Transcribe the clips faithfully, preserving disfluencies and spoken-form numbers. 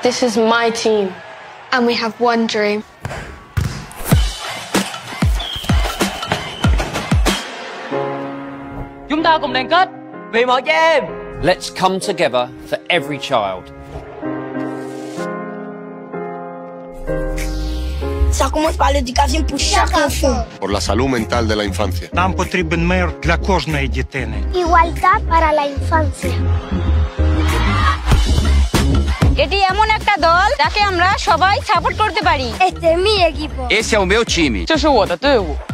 This is my team. And we have one dream. Yum da kum deng kat, vei ma game. Let's come together for every child. Sa kòmanse pa ledikasyon pou chak anfan. Por la salud mental de la infancia. Нам потрібен мир для кожної дитини. Igualdad para la infancia. এটি এমন একটা দল যাকে আমরা সবাই সাপোর্ট করতে পারি. Este es mi equipo. Esse é o meu time.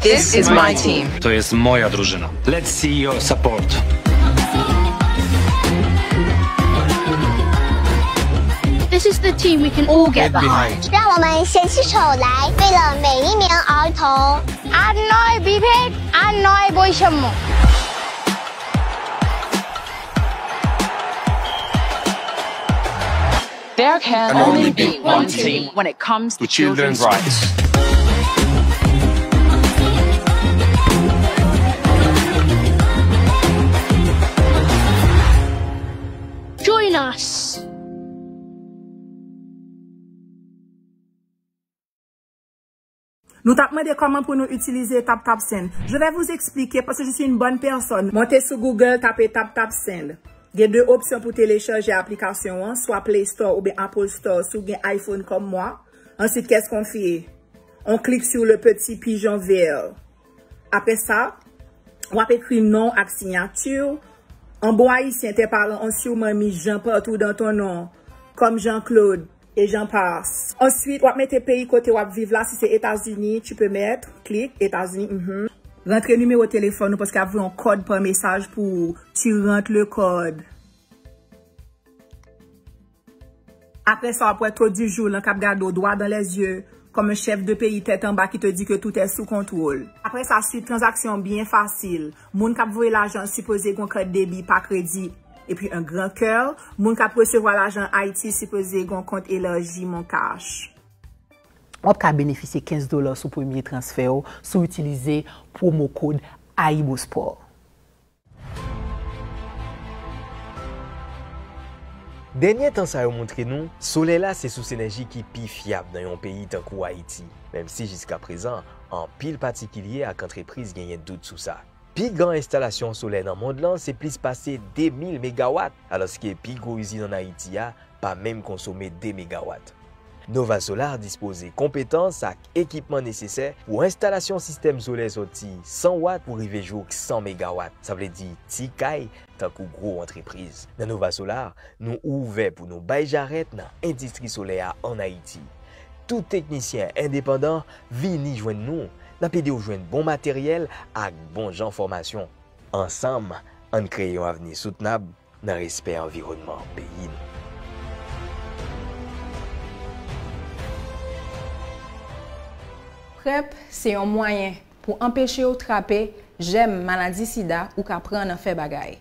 This is my team. To jest moja drużyna. Let's see your support. This is the team we can all get behind. 让我们携起手来，为了每一名儿童。আর নয় বিভেদ, আর নয় বৈষম্য. There can only be one team when it comes to children's rights. Join us. Nou t ap mande kòman pou nou itilize TapTapSend. Je vais vous expliquer parce que je suis une bonne personne. Monte sou Google, tape TapTapSend. Gen de opsyon pou telechaje aplikasyon an, swa Play Store oubyen Apple Store si w gen iPhone comme moi. Ensuite, qu'est-ce qu'on fait? On clique sur le petit pigeon vert. Après ça, w ap ekri non ak siyati w. En bon haïtien, tes parents ont sûrement mis Jean partout dans ton nom, comme Jean-Claude. Et j'en passe. Ensuite, w ap mete peyi kote w ap viv la. Si se Etazini, tu peux mettre, clique, Etazini, mhm. Rantre nimewo telefòn ou paske y ap voye yon kòd pa mesaj pou ou. Tu rentres le code. Apre sa, w ap wè taux du jour lan k ap gade w droit dans les yeux, comme un chef de pays tête en bas qui te dit que tout est sous contrôle. Après ça, suite transaction bien facile. Moun k ap voye lajan sipoze gen yon carte débit pa kredi. Epi un grand cœur, moun k ap resevwa lajan Ayiti sipoze gen yon kont elaji Mon Cash. W ap ka benefisye kenz dola sou premye transfè w si w itilize pwomo kòd AyiboSport. Dènye tan sa yo montre nou, solèy la se sous enèji ki pi fyab nan yon peyi tankou Ayiti, menm si jiskaprezan, anpil patikilye ak antrepriz genyen dout sou sa. Pi gran enstalasyon solè nan mond lan se plis pase de mil megawat, alòske pi gwo izin ann Ayiti a pa menm konsome de megawat. Nova Solar dispoze konpetans ak ekipman nesesè pou enstalasyon sistèm solè sòti san wat pou rive jouk san megawat, sa vle di ti kay tankou gwo antrepriz. Nan Nova Solar, nou ouvè pou nou bay jarèt nan endistri solè a ann Ayiti. Tout teknisyen endepandan, vini jwenn nou. N ap ede w jwenn bon materyèl ak bon jan fòmasyon. Ansanm, ann kreye yon avni soutenab nan respè anviwònman peyi nou. PrEP se yon mwayen pou anpeche w trape jèm maladi sida ou ka pran nan fè bagay.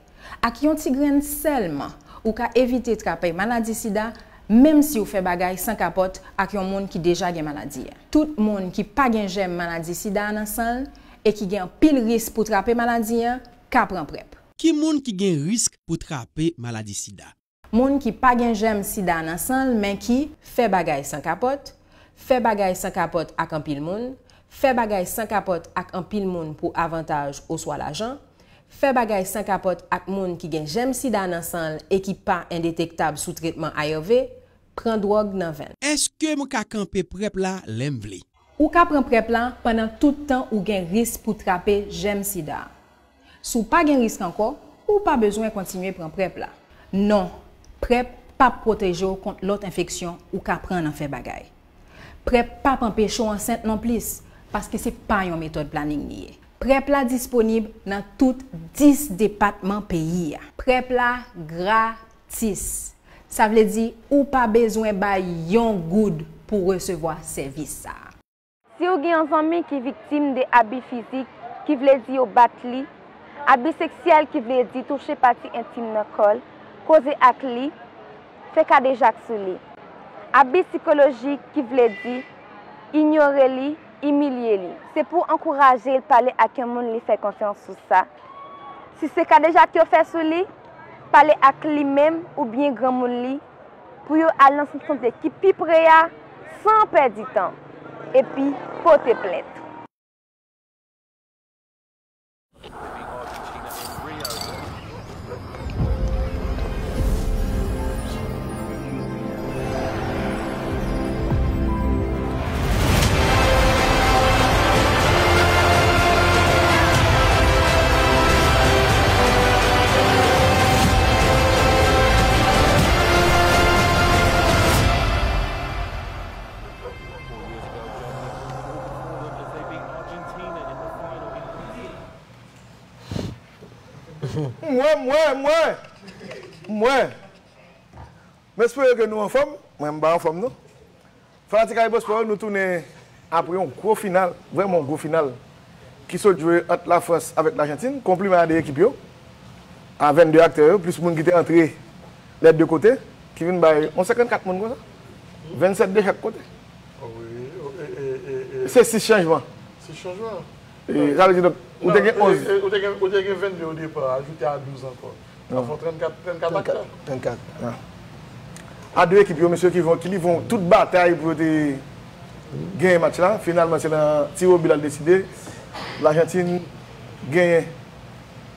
Ak yon ti grenn sèlman, ou ka evite trape maladi sida, menm si w fè bagay san kapòt ak yon moun ki deja gen maladi a. Tout moun ki pa gen jèm maladi sida a nan san l e ki gen anpil risk pou trape maladi a, ka pran PrEP. Ki moun ki gen risk pou trape maladi sida? Moun ki pa gen jèm sida nan san l, men ki fè bagay san kapòt, fè bagay san kapòt ak anpil moun, fè bagay san kapòt ak anpil moun pou avantaj oswa lajan, fè bagay san kapòt ak moun ki gen jèm sida nan san l e ki pa endetektab sou tretman A R V, pran dwòg nan venn. Èske m ka kanpe PrEP la lè m vle? Ou ka pran PrEP la pandan tout tan ou gen risk pou trape jèm sida a. Si w pa gen risk ankò, ou pa bezwen kontinye pran PrEP la. Non, PrEP p ap pwoteje w kont lòt enfeksyon ou ka pran nan fè bagay. Prep p ap anpeche w ansent non plis, paske se pa yon metòd planin li ye. Prep la disponib nan tout dis depatman peyi a. Prep la gratis. Sa vle di ou pa bezwen bay yon goud pou w resevwa sèvis sa a. Si w gen yon zanmi ki viktim de abi fizik, ki vle di yo bat li, abi seksyèl, ki vle di touche pati entim nan kò l, koze ak li, fè kadejak sou li. Abi sikolojik, ki vle di inyore li, imilye li. Se pou w ankouraje l pale ak yon moun li fè konfyans sou sa. Si se kadejak yo fè sou li, pale ak li menm oubyen granmoun li pou yo al nan sant sante ki pi pre a san pèdi tan, epi pote plent. M wè, m wè, m wè. M wè. M espere ke nou anfòm. Mwen, m pa anfòm, non. Fanatik Ayibospò, nou tounen apre yon gwo final, vrèman yon gwo final, ki sot jwe ant Lafrans avèk Lajantin. Konpliman a de ekip yo, a vennde aktè yo, plis moun ki te antre lè de kote, ki vin bay yon senkannkat moun konsa. Vennsèt de chak kote. Oh, wi, wi. Se sis chanjman. Sis chanjman. E, sa vle di, donk, ou te gen onz. Ou te gen, ou te gen vennde o depa, ajoute a douz ankò. Sa fè trannkat, trannkat aktè. Trannkat, trannkat, a. A de ekip yo, mesye, ki vont, ki livre tout batay pou yo te genyen match la. Finalman, se nan tiwobi l al deside. Lajantin genyen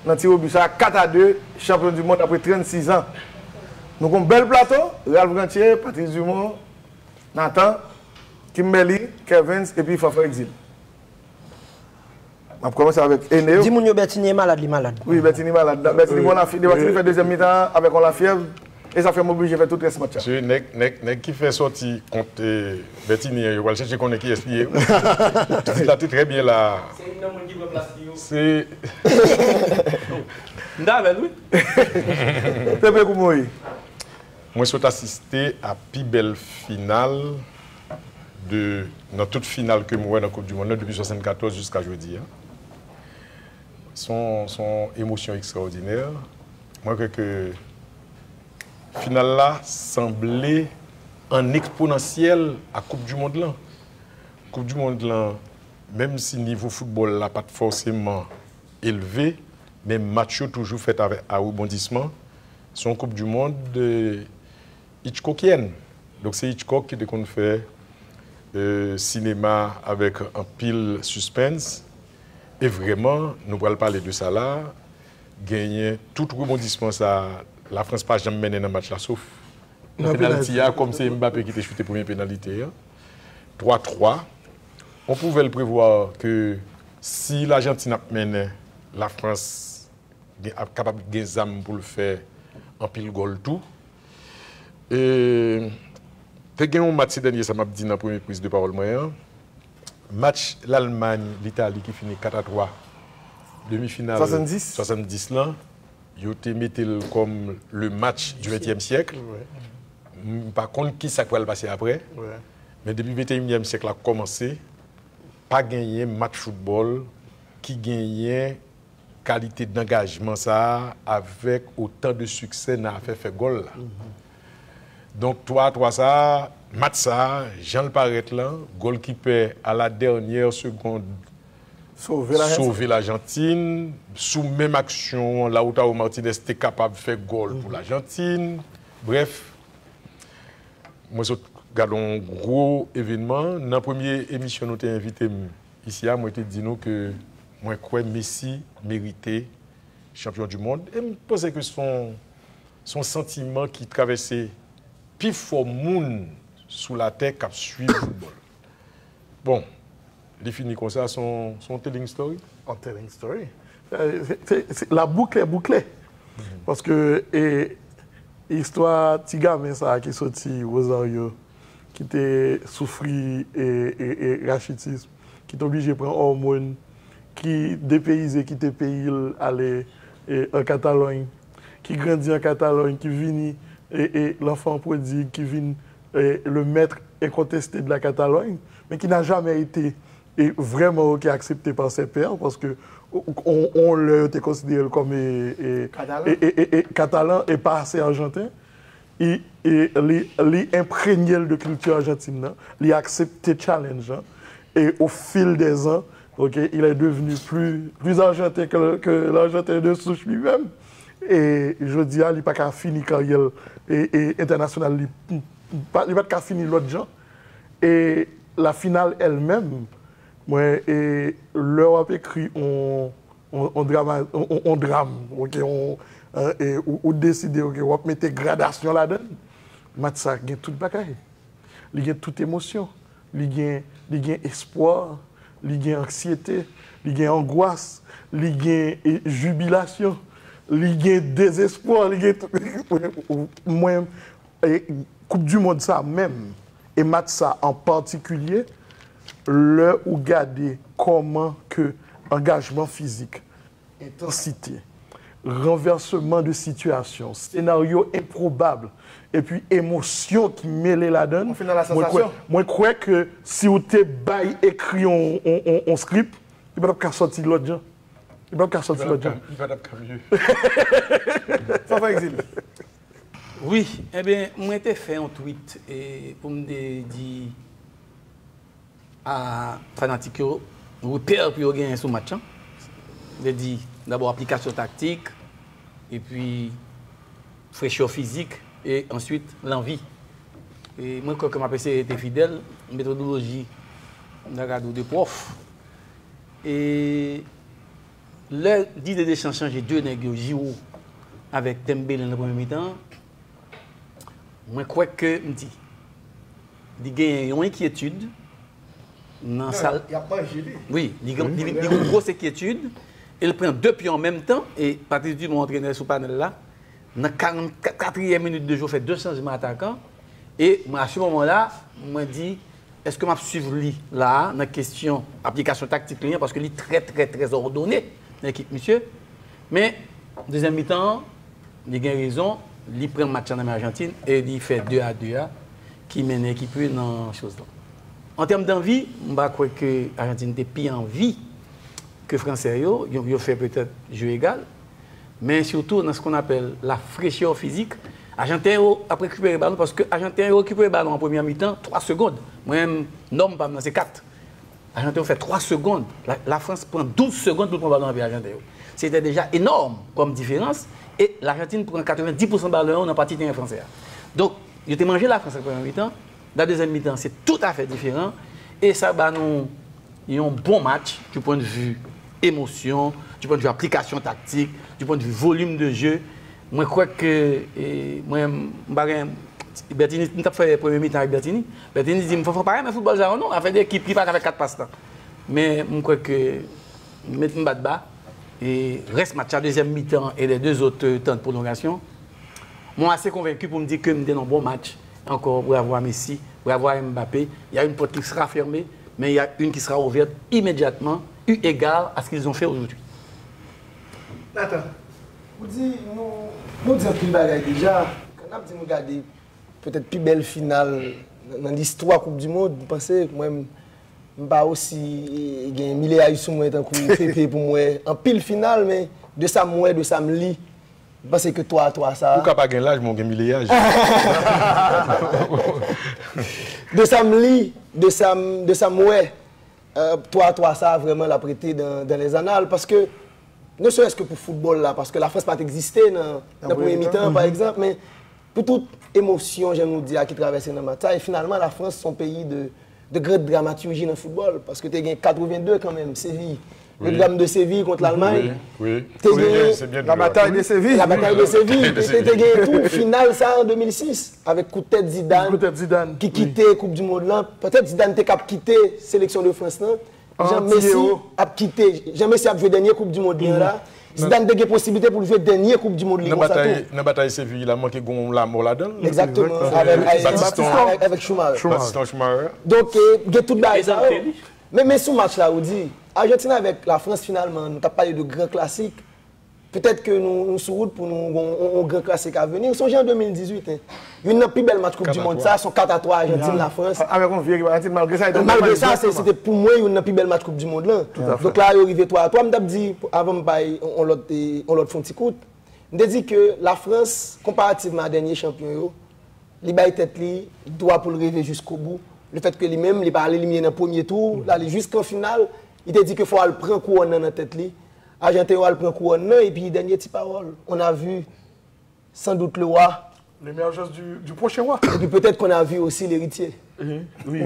nan tiwobi sa, kat a de, chanpyon di mond apre trannsis an. Nou gon bèl plato, Ralph Grantier, Patrice Dumont, Nathan, Kimberly, Kervens, epi Fanfan Exil. M ap kòmanse avèk Eneo. Di moun yo Bertinie malad, li malad. Wi, Bertinie malad. Bertinie bon lafyèv, Bertinie fè dezyèm mitan an avèk yon lafyèv, e sa fè m oblije fè tout rès match la. Se nèg, nèg, nèg ki fè sòti kont, eh, Bertinie an, yo pral chèche konnen kiyès li ye. Pitit la te trè byen la. Se youn nan moun ki pran plas li yo. Se M t avè l, wi. Pepe Koumouri. Mwen sot asiste a pi bèl final de, nan tout final ke m wè nan Koup di Mond nan depi swasannkatòz jiska jodi a. Se yon, se yon emosyon ekstraòdinè. Mwen kwè ke final la sanble an eksponansyèl a Koup di Mond lan. Koup di Mond lan, menm si nivo foutbòl la pa t fòseman elve, men match yo toujou fèt avè, a rebondisman. Se yon Koup di Mond, eh, Hitchcockienne. Donk, se Hitchcock ki te konn fè, eh, sinema avèk anpil sispens. E vrèman, nou pral pale de sa la, genyen tout rebondisman sa, Lafrans pa janm mennen nan match la, sof nan penalti a, kòm se Mbappé ki te choute premye penalite a. Twa twa. On pouvait le prévoir que si Lajantin ap mennen, Lafrans gen, ap kapab gen zam pou l fè anpil gòl tou. E, te gen yon match se dènye sa m ap di nan premye priz de pawòl mwen an. Match Lalmany, Litali ki fini kat a twa, demi final swasanndis. Swasanndis lan, yo te mete l kòm le match du vingtième siècle. M pa konn ki sa k pral pase apre, men depi venteyinyèm syèk la kòmanse, pa genyen match foutbòl ki genyen kalite dangajman sa a avèk otan de siksè nan afè fè gòl la. Donk, twa a twa sa a, match sa a, jan l parèt lan, gòlkipè a la dènyè segond sove Lajantin. Sove Lajantin. Sou menm aksyon an, Lautaro Martinez te kapab fè gòl pou Lajantin. Brèf, mwen sot gade yon gwo evènman. Nan premye emisyon nou te envite m isi a, mwen te di nou ke mwen kwè Messi merite chanpyon du mond. E m panse ke se yon, se yon santiman ki travèse pifò moun sou latè k ap swiv foutbòl. Bon, li fini konsa, se yon, se yon telling story. Yon telling story. Se, se, se, la boucle est bouclée. Paske, e, istwa ti gamin sa a ki soti Rosario, ki te soufri e, e, e rachitism, ki te oblije pran òmòn, ki depeyize, kite peyi l ale e, an Katalòny, ki grandi an Katalòny, ki vini e, e, l'enfant prodigue, ki vin e, le maître incontesté de la Catalogne, mais qui n'a jamais été e vrèman oke aksepte pa ses pairs, paske on, on lè yo te konsidere l kòm e, e, Katalan. e, e, e, e, katalan e pa ase ajanten. E, e li, li enprenye l de kilti ajantin nan, li aksepte challenge lan. Et au fil des ans, ok, il est devenu plus, plus argentin que, que l'Argentin de souche lui-même. E jodi a, li pa ka fini karyè l e, e entènasyonal li, pa- li pa t ka fini lòt jan. E la finale elle-même, mwen, e lè w ap ekri on, on, on drama, on, on, on dram, ok, on, e, ou, ou deside, ok, w ap mete gradasyon ladan l, match sa gen tout bagay. Li gen tout emosyon. Li gen, li gen espwa, li gen anksyete, li gen angwas, li gen e, jibilasyon, li gen dezespwa, li gen tout. Mwen, e, Koup di Mond sa menm, e match sa an patikilye, lè ou gade kòman ke angajman fizik, entansite, ranvèsman de sitiyasyon, senaryo enpwobab, epi emosyon ki mele ladan l, On final la mwen kwè, sensation. Mwen kwè ke si w te bay ekri on, on, on, on script, li pa t ap ka sòti lòt jan. Li pa t ap ka sòti lòt jan. Li pa t ap ka mye. Fanfan Exil. Wi, ebyen, mwen te fè yon tweet e, pou m te di a fanatik yo repè pou yo genyen sou match lan. Vle di, dabò aplikasyon taktik, epi frechè fizik, e answit lanvi. E mwen kwè ke m ap eseye rete fidèl, metodoloji m ta ka di w de pwòf. E lè Didier Deschamps chanje de nèg yo, Giroud avèk Dembélé nan premye mitan, mwen kwè ke m di, li genyen yon enkyetid nan sal. Y ap manje li. Wi, li gen li gen- li gen yon gwo enkyetid e l pran de pye an menm tan. E Patrice Dumont, antrenè sou panèl la, nan karannkat, katriyèm minit de jeu, fè de chanjman atakan. E mwen, a se moman la, mwen di, èske m ap swiv li la a nan kesyon aplikasyon taktik li an, paske li trè, trè, trè òdone nan ekip misye. Men, dezyèm mitan an, li gen rezon, li pran match lan nan men Ajantin e li fè de a de a ki mennen ekip li nan choz lan. An tèm danvi, m pa kwè ke Ajantin te pi anvi ke Fransè yo, yo, yo fè petèt jeu égal, men sitou nan ce qu'on appelle la fraîcheur physique, Ajanten yo ap rekipere balon, paske Ajanten yo rekipere balon an premyè mitan twa segonn. Mwen menm, nòm pa m nan se kat. Ajanten yo fè twa segonn. La, Lafrans pran douz segonn pou l pran balon nan pye Ajanten yo. Se te deja enòm kòm diferans. E Lajantin pran katrevenndis pousan balon yo nan pati teren fransè a. Donk, yo te manje Lafrans nan premyè mitan. Nan dezyèm mitan, se toutafè diferan. E sa ba nou yon bon match du point de vue émotion, du point de vue application tactique, du point de vue volume de jeu. Mwen kwè ke e, mwen m pa gen Bertini, m t ap fè premye mitan avèk Bertini. Bertini di m, Fanfan pa renmen foutbòl sa yo non, afè de ekip ki pa ka fè kat pas lan. Men m kwè ke met m bat ba e rès match la, dezyèm mitan e les deux autres temps de prolongation, m'ont assez convaincu pour me dire que m te nan bon match. Encore bravo à Messi, bravo à Mbappé. Il y a une porte qui sera fermée, mais il y a une qui sera ouverte immédiatement, eu égard à ce qu'ils ont fait aujourd'hui. Nathan, ou di nou, nou di anpil bagay deja. Kan n ap di nou gade petèt pi bèl final nan, nan listwa Koup di Mond, m panse mwen m pa osi gen mileyaj sou mwen tankou Pepe pou m wè anpil final, men de sa m wè, de sa m li, m panse ke twa a twa sa. Ou ka pa gen laj, men w gen mileyaj. De sa m li, de sa m, de sa m wè, twa a twa sa a vrèman l ap rete dans, dans les annales, paske ne serait-ce que pou foutbòl la, paske Lafrans pa t egziste nan, nan premye mitan, pa egzanp, men pou tout emosyon, jan nou di a, ki travèse nan match sa, e finalman, Lafrans se yon peyi de, de grande dramaturgie nan foutbòl, paske te gen katrevenndez kanmenm, Séville, le drame de Séville kont Lalmay, Wi, te gen c'est bien de La bataille de Séville. La bataille de Séville. Te, te gen tou final sa an de mil sis avèk kout tèt Zidane, Kout tèt Zidane, ki wi. Kite Koup di Mond lan. Petèt Zidane te k ap kite seleksyon de Frans lan. Jan Messi ap kite, Jan Messi ap jwe dènye Koup di Mond lan la. Zidane te gen posiblite pou l jwe dènye Koup di Mond li konsa tou. Nan batay Seviy la, manke gen yon lanmò ladan l. Egzakteman, avèk, avèk, avèk Schumacher. Batista Schumacher. Donk, eh, gen tout bagay sa yo. Men, men sou match la, ou di, Ajantin avèk Lafrans, finalman, nou t ap pale de gran klasik. Petèt ke nou, nou sou wout pou nou gon yon, yon gran klasik a vini. Sonje an de mil dizuit, en, youn nan pi bèl match Koup di Mond sa, se yon kat a twa Ajantin, Lafrans. Avèk yon vye ekip Ajantin, malgre sa, se te pou mwen youn nan pi bèl match Koup di Mond lan. Donk la, yo rive twa a twa. M t ap di, avan m bay yon lòt, yon lòt fon ti kout, m te di ke Lafrans, konparativman a dènye chanpyon yo, li bay tèt li dwa pou l reve jiskobou. Lefètke li menm, li pa ale, li menm nan premye tou, l ale jiskan final, li te di ke fò al pran kouwòn nan nan tèt li. Ajanten yo al pran kouwòn nan, epi dènye ti pawòl, on a vu sans doute le roi. L'émergence du, du prochain roi. Epi petèt qu'on a vu aussi l'héritier. Wi, wi.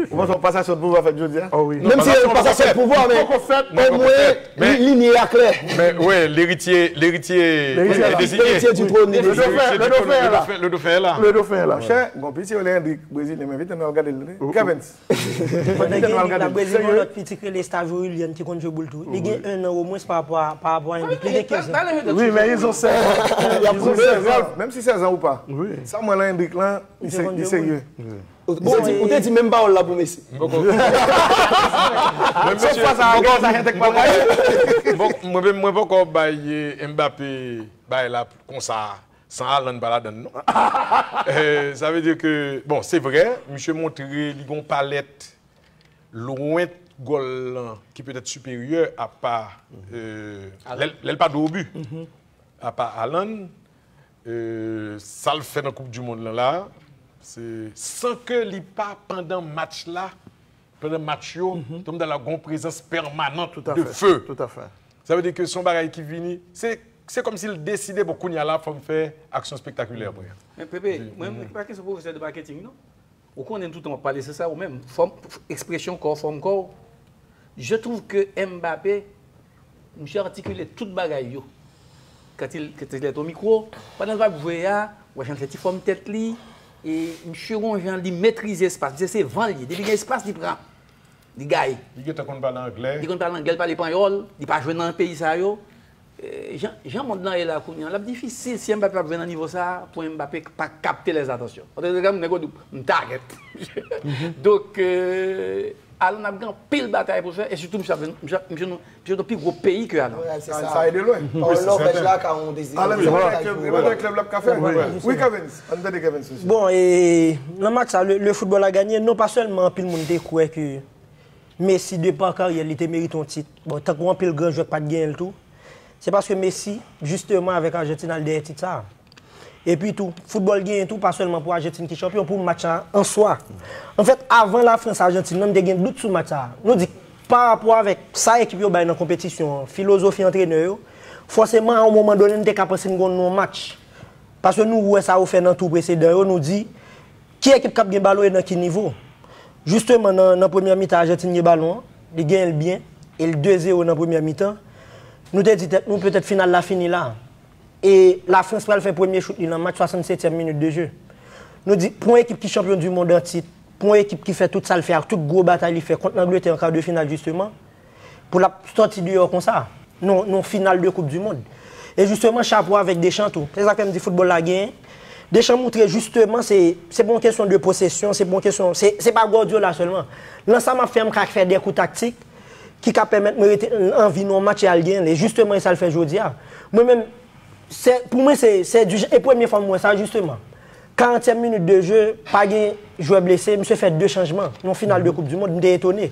Ou panse yon pasasyon de pouvwa fèt jodi a? Menm si se yon pasasyon de pouvwa, men omwen, linye a klè. Men, wi, l'héritier, l'héritier est désigné. L'héritier du trône. Le dauphin, le dauphin est là. Le dauphin est là. Le dauphin est là. Chè, gon piti Ole Endrik, Brezilyen, m envite nou al gade l. Kevens. Pandan gen Endrik la, Brezil gen yon lòt piti ki rele Estevão Willian ki konn jwe boul tou. Li gen en an omwens pa rapò a, pa rapò a Endrik. Li gen kenz an. Wi, men ils ont seize ans. Ils ont seize ans. Menm si sèz an ou pa. Sa m wè nan Endrik lan, li serye. Ou te di, ou te di menm pawòl la pou Messi. Bon, mwen, mwen poko bay, eh, Mbappé bay la konsa, san Haaland pa ladann, non. Eh, sa vle di ke, bon, se vre, misye montre li gon palèt lwen gòl lan ki petèt siperyè apa, eh, lè, lè l pa dwe o bi. Apa Haaland, eh, sa l fè nan Koup di Mond lan la, se san ke li pa pandan match la, pandan match yo, Tom Dalla gon prezans pèmanan de feu. Sa vle di ke se yon bagay ki vini, se, se kòmsi l deside, bon, kounye a la, fò m fè aksyon espektakilè mwen. Men Pepe, mwen, m pa kesyon pwofesè de marketing, non. Ou konnen toutan w ap pale, se sa ou menm. Fòm, ekspresyon kò, fòm kò w. Je trouve que Mbappé, misye atikile tout bagay yo. Quand il, quand il est au micro, pandan l p ap jwe a, w wè jan l fè ti fòm tèt li, e misye gon jan li metrize espas, misye se van l ye, depi gen espas li pran, li gaye. Li gentan konn pale anglè. Li konn pale anglè, li pale panyòl, li pa jwenn nan peyi sa yo. Eh, jan, jan mond lan ye la kounye a, l ap difisil si Mbappé ap jwenn nan nivo sa a, pou Mbappé pa kapte lèzatansyon. Antretan, nèg yo di, m target. Donk, eh, Haaland ap gen anpil batay pou l fè, e sitou misye ap jwenn, misye, misye nan, misye nan pi gwo peyi ke Haaland. Sa, sa ede lwen. Pawòl Nòvèj la ka yon dezi-, Haaland se pa klèb, se pa klèb l ap ka fè. Wi, Kevens, ann tande Kevens, mesye. Bon, e nan match sa, le, le football a gagné, non pa sèlman anpil moun te kwè ke Messi, de pa karyè, li te merite yon tit. Bon, tankou anpil gran jwè k pa t genyen l tou, se paske Messi, jisteman, avèk Ajantin al dèyè tit sa a. Epi tou, foutbòl genyen tou, pa sèlman pou Ajantin ki chanpyon, pou match la an swa. Anfèt, avan Lafrans Ajantin nan, m te gen dout sou match sa a. Nou di, pa rapò avèk sa ekip yo bay nan konpetisyon an, filozofi antrenè yo, fòseman, a yon moman done, n te ka panse n gon non match. Paske nou wè sa yo fè nan tou presedan yo, nou di, ki ekip k ap gen balon e nan ki nivo? Jisteman, nan, nan premyè mitan, Ajantin gen balon an, li genyen l byen, e l de zewo nan premyè mitan. Nou te di tèt nou, petèt final la fini la. E Lafrans pral fè premye chout li nan match, swasannsetyèm minit de jeu. Nou di, pou yon ekip ki chanpyon di mond an tit, pou yon ekip ki fè tout sa l fè ak tout gwo batay li fè kont Langletè an ka de final, jisteman, pou l ap sòti deyò konsa, nan, nan final de Koup di Mond. E jisteman, chapo avèk Deschamps tou. Se sa k fè m di foutbòl la genyen. Deschamps moutre jisteman, se, se pa yon kesyon de posesyon, se pa yon kesyon, se, se pa Guardiola sèlman. Nan sa m ap fè, m ka fè de kou taktik ki ka pèmèt mwen rete anvi nan yon match e al genyen l. E jisteman, e sa l fè jodi a. Mwen menm, Se, pou mwen, se, se di jan, e premye fwa m wè sa, jisteman. Karantyèm minit de jeu, pa gen jwè blese, misye fè de chanjman. Nan final de Koup di Mond, m te etone.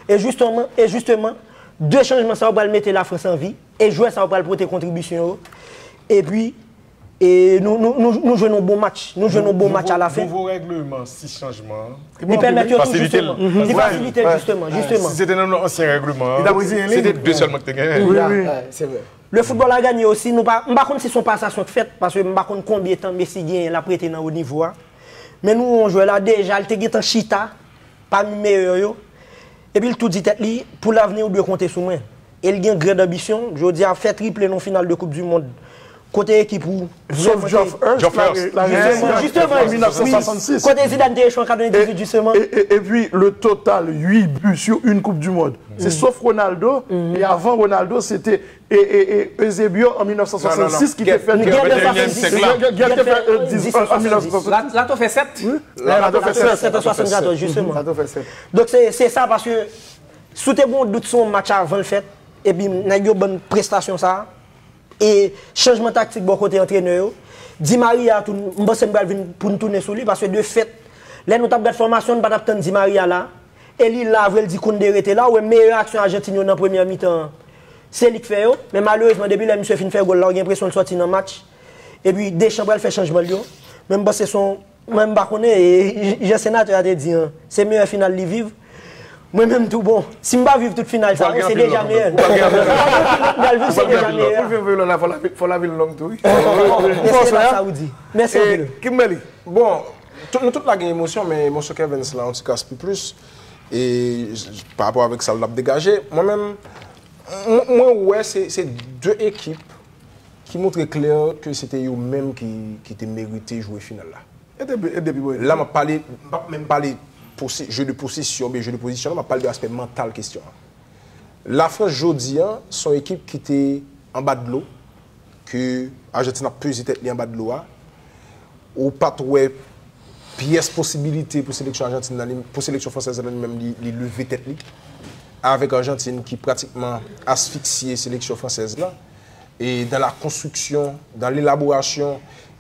E jisteman, e jisteman, de chanjman sa yo pral mete Lafrans an vi, e jwè sa yo pral pote kontribisyon yo. Epi, e nou, nou, nou, nou jwe yon bon match. Nou jwe yon bon match alafen. Nouvo, nouvo règleman, sis chanjman an. Li pèmèt yo tou, jisteman. Li fasilite l, jisteman, jisteman. Si se te nan ansyen règleman an, se te de sèlman ki te genyen. Wi, wi. Se vre. Le football a gagné osi, nou pa, m pa konn si se yon pasasyon k fèt, paske m pa konn konbyen tan Messi genyen l ap rete nan wo nivo a. Men nou wè yon jwè la, deja, l te gentan chita pami meyè yo. Epi l tou di tèt li, pou lavni, ou dwe konte sou mwen. E l gen grand anbisyon, jodi a, fè triple nan yon final de Koup di Mond. Kote ekip ou Sauf Geoff Hurst, Geoff Hurst. Jisteman, jisteman, wi. Kote Zidane te echwe an katrevendizuit, jisteman. Et, et, et puis, le total, huit buts sur une Coupe du Monde. C'est sauf Ronaldo, et avant Ronaldo, c'était et, et, et Eusebio en mille neuf cent soixante-six qui te fè Gerd en soixante-six. Gerd te fè, euh, dix en mille neuf cent soixante-six. Lato fè sèt. Lato fè sèt an swasannkatòz, jisteman. Lato fè sèt. Donk, se, se sa, paske si w te gen yon dout sou yon match avan l fèt, epi nèg yo ban n prestasyon sa a, e chanjman taktik bò kote antrenè yo. Di Maria tou, m panse m pral vin pou n tounen sou li, paske de fèt, lè nou t ap gad fòmasyon, n pa t ap tann Di Maria la. E li la vre, l di Koundé rete la. Ou wè meyè aksyon Ajantin yo nan premyè mitan an, se li k fè yo. Men malerezman, depi lè misye fin fè gòl la, ou gen enpresyon l sòti nan match. Epi Deschamps pral fè chanjman l yo. Men m panse se yon Mwen, m pa konnen, e, jan senatè a te di an, se meyè final li viv. Mwen menm tou bon, si m pa viv tout final sa yo, se deja meyè. Si m pa viv tout final la, fò la vin long tou, wi. Bon, se pa sa ou di. Mèsi anpil. Kimberly, bon, tout, nou tout la gen emosyon, men emosyon Kervens la, yon ti kras pi plis. E, pa rapò avèk sa l ap degaje, mwen menm, mwen, mwen wè se, se de ekip ki montre klè ke se te yo menm ki, ki te merite jwe final la. E depi, e depi, bon. La, m ap pale, m p ap menm pale posi-, jeu de possession, oubyen jeu de position, la, m ap pale de aspè mantal kesyon an. Lafrans, jodi an, se yon ekip ki te anba dlo, ke Ajantin ap peze tèt li anba dlo a. Ou pa t wè pyès posibilite pou seleksyon Ajantin nan, li, pou seleksyon fransèz la, li menm, li, li leve tèt li. Avèk Ajantin ki pratikman asfiksye seleksyon fransèz la. E dans la construction, dans l'élaboration,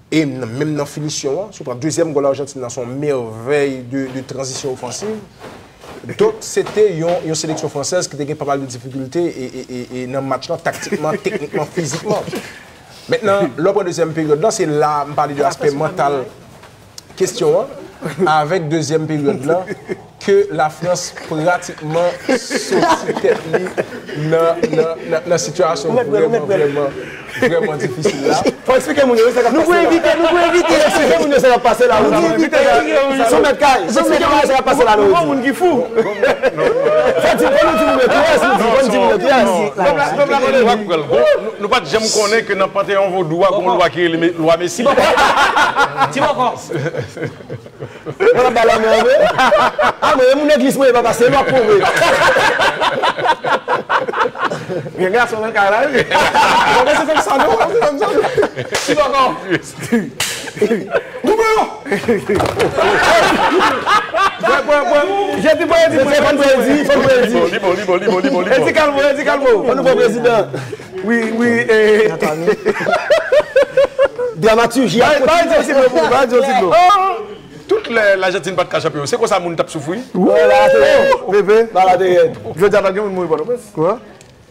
e nan, menm nan finisyon an, si w pran dezyèm gòl Ajantin nan, se yon mèvèy de, de tranzisyon ofansiv. Donk, se te yon, yon seleksyon fransèz ki te gen pa mal de difikilte e, e, e, e nan match lan, taktikman, teknikman, fizikman. Mentnan, lè w pran dezyèm peryòd lan, se la m pale de aspè mantal kesyon an, avèk dezyèm peryòd lan, ke Lafrans pratikman soti tèt li nan, nan, nan, nan sitiyasyon vrèman, vrèman, vrèman difisil la. Fò eksplike moun yo sa k ap pase la. Nou pou envite, nou pou envite. Eksplike moun yo sa k ap pase la. Nou pou envite. Sou mèt kay. Eksplike moun yo sa k ap pase la, nou. Moun ki fou. Fò di, fò nou di moun yo kiyès, nou di, fò nou di moun yo kiyès. Pèp la, pèp la konnen. Nou, nou pa t janm konnen ke nan panteyon vodou a, gon lwa ki rele me-, lwa Mesi. Ti bòkò. Ti bòkò. Mwen ap ba lanmè an vre. A mwen, e moun legliz mwen ye papa, se lwa pou vre. Gen gason nan kay la, wi. Mwen se fè m sa, non, mwen se fè m sa. Ti bòkò. Double non. Bwè, bwè, bwè. Jezi, bwè, di, bwè, fò n bwè, di, fò n bwè, di. Li bon, li bon, li bon, li bon, li bon, li bon. Edi kalmo, edi kalmo. Fò nou bwè prezidan. Wi, wi, e. Dramatiji a kontinye. Ba, ba, di yon ti mo, ba, di yon ti mo. Tout lè Lajantin pa t ka chanpyon, se konsa moun t ap soufri. Wè, ba, la te rèd. Bebe. Ba, la te rèd. Jodi a, pa t gen moun mouri Pòtoprens.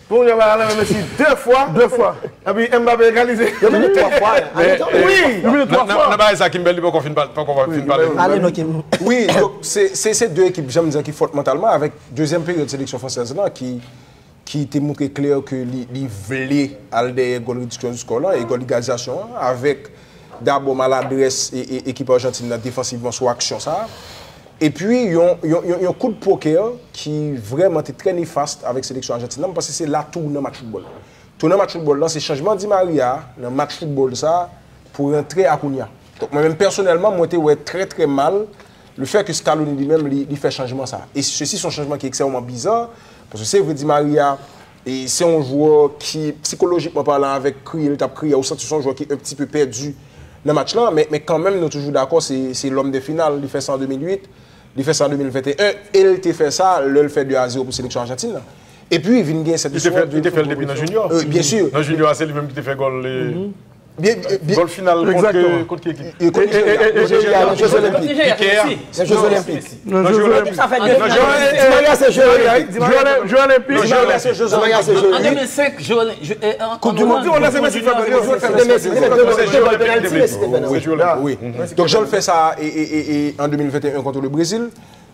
Kounya ba la nan men Messi de fwa. De fwa. Epi Mbappé egalize. Yo mennen twa fwa. Wi. Yo mennen twa fwa. Nan bagay sa, Kimberly poko fin pale, poko fin pale. Ale non, Kim. Wi, donk, se, se, se de ekip, jan m di, ki fòt mantalman, avèk dezyèm peryòd seleksyon fransèz lan, ki, ki te montre klè ke li, li vle al dèyè gòl rediksyon di skò lan, e gòl egalizasyon an, avèk dabò maladrès e, e, ekip Ajantin nan defansivman sou aksyon sa a. Epi, yon, yon, yon, yon kout pokè ki vrèman te trè nefast avèk seleksyon Ajantin nan, m panse se la tou nan match foutbòl. Tou nan match foutbòl lan, se chanjman Di Maria nan match foutbòl sa a pou rantre Acuna. Donk, mwen menm pèsonèlman, mwen te wè trè, trè mal le fè ke Scaloni li menm, li, li fè chanjman sa a. E sesi se yon chanjman ki ekstrèmman biza, paske se vre Di Maria, e se yon jwè ki, sikolojikman palan, avèk kriye li t ap kriye, ou santi se yon jwè ki un petit peu pèdi nan match lan, men, men kanmenm, nou toujou dakò, se, se l'homme des finales, li fè sa an de mil uit, li fè sa an de mil venteyen, e l te fè sa lè l fè de a zewo pou seleksyon Ajantin nan. Epi, vin gen sèt. Li te fè, li te fè l depi nan junior. Wi, byen si. Nan junior a, se li menm ki te fè gòl, e, gòl final kont, kont ki ekip? E, kont Nijerya, nan Jeux Olympiques. Nijerya. Nan Jeux Olympiques. Nan Jeux Olympiques. Sa fè de. Di Maria se Jeux Olympiques. Jeux Olympiques. Di Maria se Jeux Olympiques. An de mil senk, Jeux Olympiques. Koup di mond. Koup di mond la, se Messi k fè gòl yo. Se Messi, se Messi. Wi. Donk, jan l fè sa, e, e, e, e, an de mil venteyen kont le Brezil.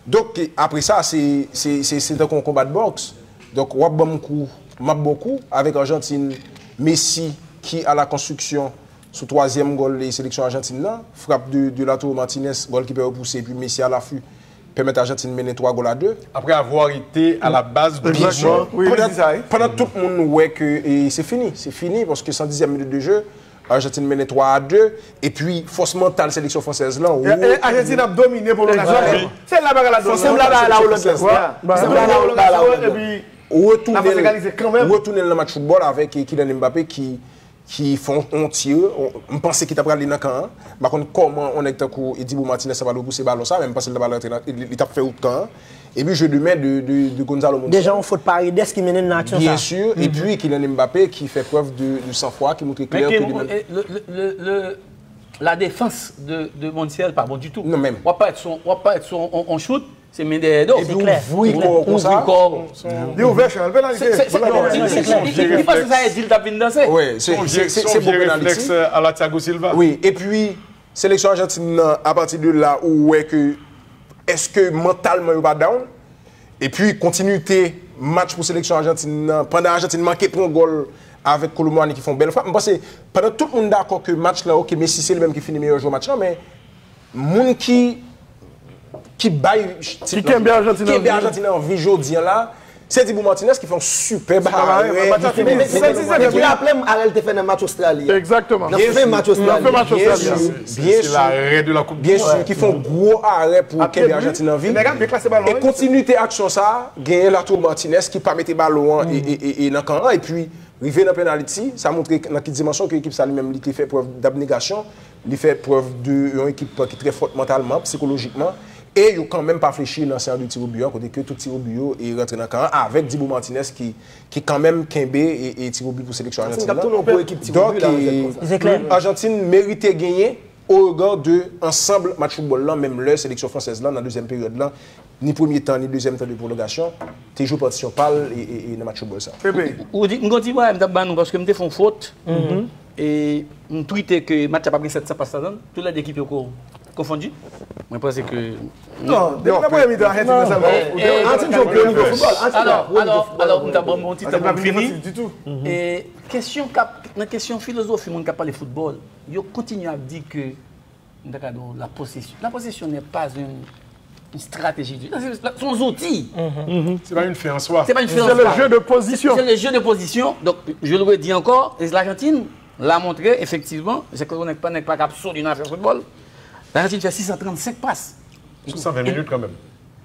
Donk, apre sa, se, se, se, se tankou yon konba de bòks. Donk, w ap ban m kou, m ap ba w kou, avèk Ajantin, Messi ki a la konstriksyon sou twazyèm gòl seleksyon Ajantin nan, frap de, de Lautaro Martinez, gòlkipè yo pouse, epi Messi a lafi, pèmèt Ajantin mennen twa gòl a de. Après avoir été à la base du jeu. Pandan, pandan tout moun wè ke, e, se fini, se fini, paske san dizyèm minit de jeu, Ajantin mennen twa a de, epi fòs mantal seleksyon fransèz lan, e, e, Ajantin ap domine pwolongasyon. Se la bagay la domine. Fòs mantal seleksyon fransèz lan, epi retounen l nan match foutbòl avèk Kylian Mbappé ki, ki fè yon, yon ti, m panse ki ta prale nan kan an. M pa konn kòman yon nèg tankou Dibu Martinez ta pral repouse balon sa, men m panse l ta pral rantre nan, li, li t ap fè wout kan an. Epi jeu de main de, de, de Gonzalo Montiel. Deja yon fot Paredes ki mennen nan aksyon sa. Byen si, epi Kylian Mbappé ki fè prèv de, de sanfwa, ki montre klè ke li menm. La defans de, de Montiel pa bon ditou. Non, menm. W ap parèt sou, w ap parèt sou on, on chout, se men dèyè do. Epi ouvri kò w konsa. Li ouvè chan, l penalite. Li panse sa e di l t ap vin danse. Wi, se, se, se, se bon penaliti. Wi, epi seleksyon Ajantin nan, apati de la, ou wè ke èske mantalman yo pa down? Epi kontinite match pou seleksyon Ajantin nan, pandan Ajantin manke pran gòl avèk Kolo Muani ki fè yon bèl frap. M panse pandan tout moun dakò ke match lan, oke, Messi se li menm ki fini meyè jwè match lan, men moun ki, ki bay, ki kenbe Ajantin an vi jodi an la, se Dibu Martinez ki fè yon sipèb arè. Epi raple m, arè l te fè nan match Ostrali a. Nan fen match Ostrali a. Byen si, byen si, ki fè yon gwo arè pou kenbe Ajantin an vi. E kontinite aksyon sa a, genyen Lautaro Martinez ki pa mete balon an e, e, e, e nan kan an, epi rive nan penaliti, sa montre nan ki dimansyon ke ekip sa li menm li te fè prèv dabnegasyon, li fè prèv de yon ekip ki trè fòt mantalman, sikolojikman, e yo kanmenm pa flechi lanse an de tirobi an, kote ke tout tirobi yo e rantre nan kan an, avèk Dibu Martinez ki, ki kanmenm kenbe e, e tirobi pou seleksyon Ajantin nan. Donk, e, Ajantin merite genyen, o rega de ansanm match foutbòl lan, menm lè seleksyon fransèz lan, nan dezyèm peryòd lan, ni premye tan, ni dezyèm tan de pwolongasyon, te jwe patisyon pa l e, e, e nan match foutbòl sa. Ou di, m konn di, mwen, m t ap ba nou, paske m te fè yon fot, e m twite ke match la p ap gen sèt san pas ladan l, tou lè de ekip yo ko-, konfondi. Mwen panse ke non, depi nan premye mitan, Ajantin nan sèlman. Ajantin jwe gwo nivo foutbòl. Alò, alò, alò, m t ap ban m yon ti tan pou m fini. E kesyon k ap, nan kesyon filozofi moun k ap pale foutbòl, yo kontinye ap di ke, m ta ka di w, la possession. La possession n'est pas une, une stratégie. C'est, c'est un outil. C'est pas une fin en soi. C'est pas une fin en soi. C'est le jeu de position. C'est, c'est le jeu de position. Donc, je le redis encore, et l'Argentine l'a montré, effectivement, c'est que nèg pa, nèg pa ka sot nan afè foutbòl. L'Argentine fè sis san trannsenk pas. Sou san ven minit kanmenm.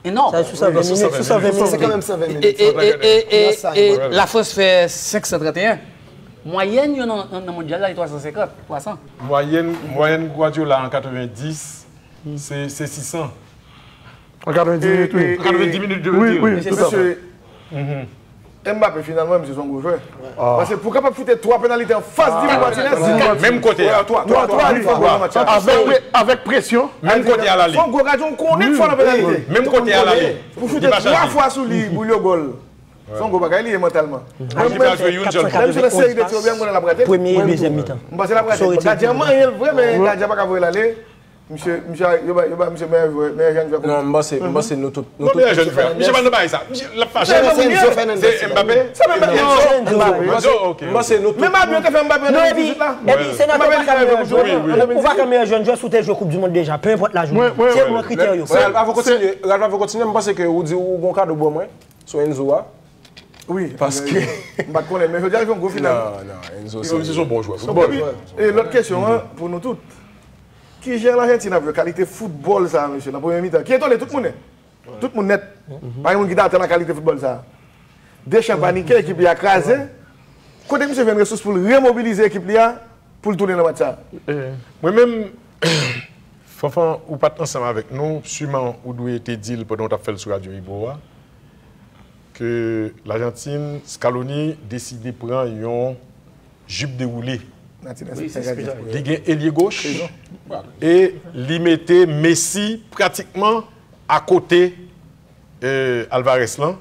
Enorme. Sa, sou san ven minit, sou san ven minit. Se kanmenm san ven minit. E, e, e, e, e, e Lafrans fè senk san trannteyen. Mwayèn yo nan, nan, nan mondyal la, se twa san senkant, twa san. Mwayèn, mwayèn Guardiola an katrevendis, se, se sis san. An katrevendis minit, wi. An katrevendis minit, je veux dire. Wi, wi, tout à fait. Mbappé, finalman, misye se yon gwo jwè. Paske pou kapab foute twa penalite anfas Dibu Martinez. Menm kote a. Twa, twa, twa, li fè gòl nan match la. Avèk, avèk presyon. Menm kote a l ale. Se yon gwo gadyen, ou konnen fò nan penalite. Menm kote a l ale. Pou foute twa fwa sou li, pou l yo gòl. Se yon gwo bagay li ye mantalman. Mwen menm, lè misye nan seri de ti yo byen, m konnen l ap rate. Premye e dezyèm mitan. M panse l ap rate. Gadyen an manyen l vre, men gadyen an pa ka voye l ale. Misye, misye, yo ba, yo ba misye meyè jwè, meyè jèn jwè. Non, m panse, m panse nou tout, nou tout. Meyè jèn jwè. Misye pa nan bagay sa. Misye, l ap fache. Se Mbappé? Se Mbappé. Enzo, ok. M panse nou tout. Menm Mbappé te fè Mbappé an de mil dizuit la. Epi se nan ou pa ka meyè jèn jwè, ou pa ka meyè jèn jwè si w te jwe koup di mond deja, peu importe laj ou. Se yon nan kritè yo. Ralph, avan kontinye, Ralph, avan kontinye, m panse ke ou di ou gon kado ban mwen sou Enzo a. Wi, paske m pa t konnen, men jodi a l jwe yon gwo final. Non, non, Enzo se yon bon jwè foutbòl. E lòt kesyon an, pou nou tout. Kijan Lajantin ap jwe kalite foutbòl sa a, mesye, nan premye mitan? Ki etone tout moun, tout moun nèt. Pa gen moun ki t atann a kalite foutbòl sa a. Deschamps panike, ekip li a kraze. Kote misye jwenn resous pou l remobilize ekip li a pou l tounen nan match sa a? Mwen menm, Fanfan, ou pa t ansanm avèk nou, siman ou dwe te di l pandan w t ap fè l sou radyo Ibo a, ke Lajantin, Scaloni deside pran yon jip dewoule. Li gen elye goch e li mete Messi pratikman akote, e, Alvarez lan.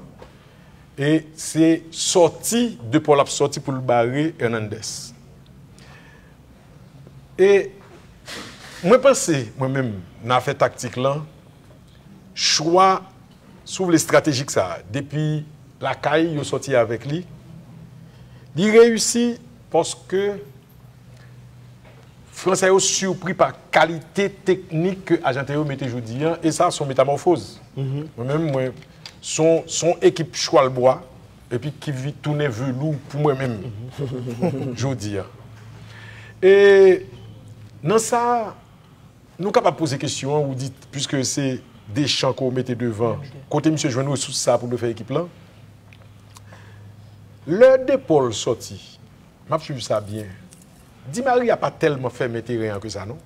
E se sòti De Paul ap sòti pou l bare Hernandez. E mwen panse, mwen menm, nan afè taktik lan, chwa, si w vle, estratejik sa a, depi lakay yo sòti avèk li, li reyisi paske Fransè yo sipri pa kalite teknik ke Ajanten yo mete jodi a, e sa se yon metamòfoz. Mwen menm, mwen, se yon, se yon ekip chwal bwa, epi ki vi-, tounen velou pou mwen menm jodi a. E nan sa, nou kapab poze kesyon an, ou di, piske se Deschamps ke w mete devan, kote misye jwenn resous sa pou l fè ekip lan? Lè De Paul sòti, m ap swiv sa byen. Di Maria pa tèlman fèmen teren an ke sa, non.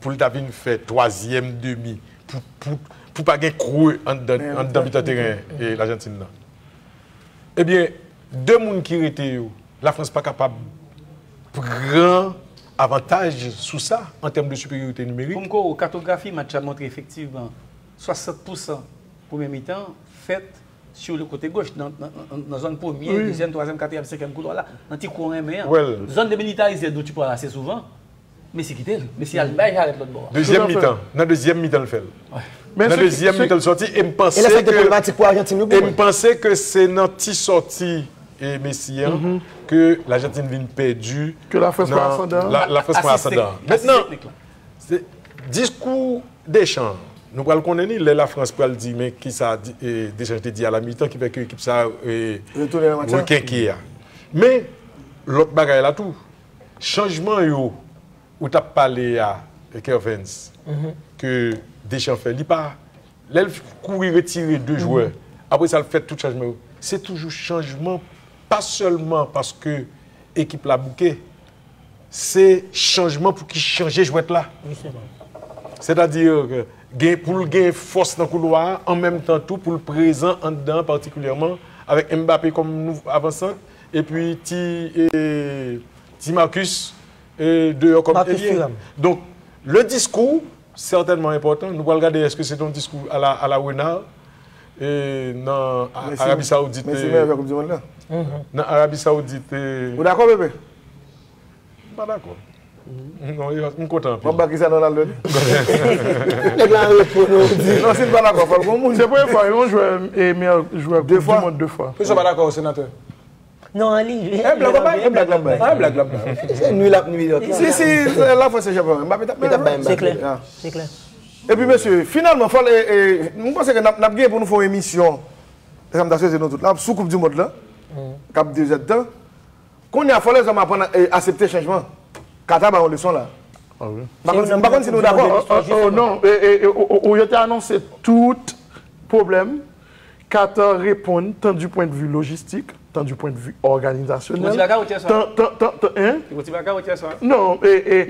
Pou l ta vin fè twazyèm demi, pou, pou, pou pa gen kre anndan, anndan mitan teren, e, Lajantin nan. Ebyen, de moun ki rete yo, Lafrans pa kapab pran avantaj sou sa an tèm de siperyorite nimerik. Pou m kore w, katografi match la montre efektivman swasant pousan premye mitan fèt sur le kote goch, nan, nan, nan, nan zòn premye, dezyèm, twazyèm, katriyèm, senkyèm koulwa la, nan ti kwen renmen an. Zòn demilitarize nou ti pran ase souvan. Messi kite l. Messi al bay jarèt lòt bò a. Dezyèm mitan. Nan dezyèm mitan l fè l. Nan dezyèm mitan l sòti, e m panse ke, e m panse ke se nan ti sòti e Messi an ke Lajantin vin pèdi, ke Lafrans pran asandan an. Lafrans pran asandan an. Mentnan, diskou Deschamps, nou pral konnen li lè Lafrans pral di, men kisa Deschamps te di a la mitan ki fè ke ekip sa rekenke a. Men lòt bagay la tou, chanjman yo ou t ap pale a, Kervens, ke Deschamps fè, li pa, lè l kouri retire de jwè, apre sa l fè tout chanjman yo, se toujou chanjman, pa sèlman paske ekip la bouke, se chanjman pou ki chanje jwèt la. Sètadi, gen, pou l gen fòs nan koulwa a, an menm tan tou pou l prezan anndan, patikilyèman avèk Mbappé kòm avansan, epi ti, e, ti Marcus, e, deyò kòm elye. Donk, le diskou sètènman enpòtan. Nou pral gade èske se te yon diskou a la, a la Renard, e, nan Arabi Saoudit, nan Arabi Saoudit. Ou dakò, Pepe? M pa dakò. Non, m kontan anpil. M ap ba Cristiano Ronaldo li. Nèg la an repo, non, ou di. Non, si l pa dakò, fò l gon moun. Se premye fwa yon jwè, e, meyè jwè Koup di Mond de fwa. Poukisa w pa dakò, senatè? Non, li jwe. E blag w ap bay, e blag l ap bay. Ah, blag l ap bay. Se nwi l ap nwi, ok. Si, si, Lafrans se chanpyon, Mbappé t ap bay. Se klè. Se klè. Epi, mesye, finalman, fò l, e, e, m panse ke n ap, n ap gen pou nou fè yon emisyon, e sa m ta swete nou tout la, sou Koup di Mond lan, k ap de zèdtan. Kounye a, fò lèzòm aprann, e, aksepte chanjman. Kata ba yon leson la. M pa konn si nou dakò. Oh, non, e, e, e, o, o, yo te anonse tout pwoblèm. Kata reponn, tan du pwen de vi lojistik, tan du pwen de vi òganizasyonèl, tan, tan, tan, tan, hein? Non, e, e,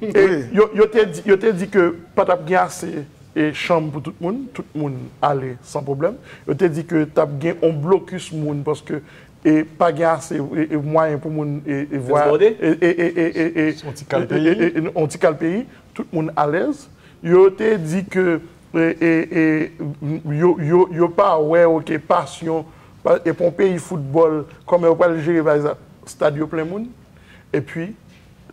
e, yo, yo te di, yo te di ke pa t ap gen ase, e, chanm pou tout moun, tout moun ale san pwoblèm. Yo te di ke t ap gen yon blokis moun paske, e, pa gen ase, e, e, mwayen pou moun, e, e, vwa-, e, e, e, e, e, e, e, e, e, yon ti kal peyi, tout moun alèz. Yo te di ke, e, e, e, yo, yo, yo pa wè, oke, pasyon, pa, e pou yon peyi foutbòl, kòman yo pral jere, pa egzanp, stad yo plen moun, epi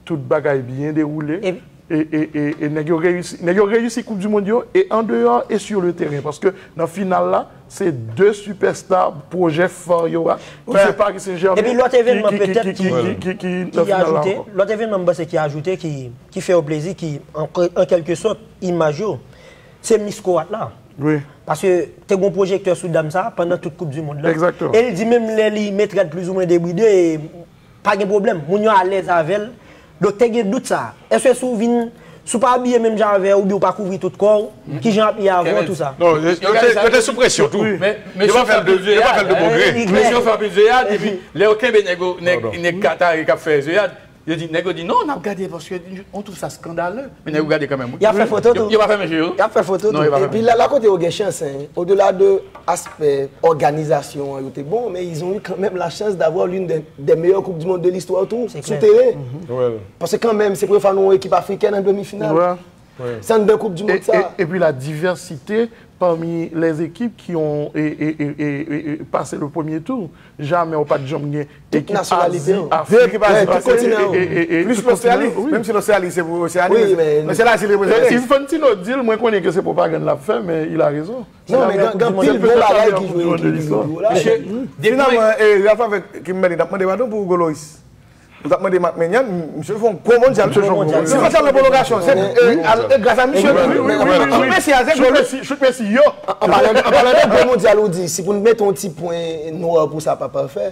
tout bagay byen dewoule, e, e, e, e nèg yo reyisi, nèg yo reyisi Koup di Mond yo, e andeyò e sur le terrain, paske nan final la, se de sipèsta, pwojè fa yo a, ki se Paris Saint-Germain, epi lòt evènman ki, ki, petèt ki, ki, ki, ki, ki nan final la ankò. Lòt evènman m panse ki ajoute, ki, ki fè yo plezi, ki, an, an kèlke sòt, imaj yo, se Miss Croate la. Wi. Paske te gon pwojektè sou dam sa pandan tout Koup di Mond lan. Egzakteman. E l di menm lè li met rad plizoumwen debride, e pa gen pwoblèm. Moun yo alèz avè l. Donk te gen dout sa. Èske si w vin, si w pa abiye menm jan avè l, oubyen w pa kouvri tout kò w, kijan abiye avè w, tou sa? Non, yo, yo te, yo te sou presyon tou. Yo pa fè l de, yo pa fè l de bon gre. Mesye yo fè anpil zeyad, epi lè yo kenbe nèg yo, nèg, nèg Katari k ap fè zeyad, yo di, nèg yo di, non, n ap gade, paske on trouve sa skandaleux. Men nèg yo gade kanmenm, wi. Y ap fè foto tou. Yo, yo pa fèmen je yo. Y ap fè foto tou. Non, yo pa fèmen. Epi la, la kote yo gen chans, hein, au-delà de aspè òganizasyon an, yo te bon, men ils ont eu quand même la chance d'avoir l'une des, des meilleures Coupes du Monde de l'histoire tou, sou teren. Paske kanmenm, se premye fwa nou wè yon ekip afrikèn an demi final. Sa anndan Koup di Mond sa. E, e, epi la diversité parmi les équipes qui ont, e, e, passé le premier tour. Jamè ou pa t janm gen ekip Azi, Afrik, tout kontinan yo. Plis Lostrali. Menm si Lostrali se pou Oseani, men se Lazi l reprezante. Infantino di l, mwen konnen ke se pwopagann l ap fè, men il a raison. Non, men gen, gen anpil bon bagay ki jwe, ki, ki jwe la. Finalman, e, Ralph avèk Kimberly, n ap mande padon pou Hugo Lloris. Nou t ap mande Marc Maignan, misye fè yon gwo mondyal. Si pa t al nan pwolongasyon, se, e, al, e gras a misye tou. Wi, wi, wi, wi. Messi a, se gwo. Chout Messi, chout Messi, yo. An, an palan, an palan de gwo mondyal, ou di, si pou n mete yon ti pwen nwa pou sa pa pafè,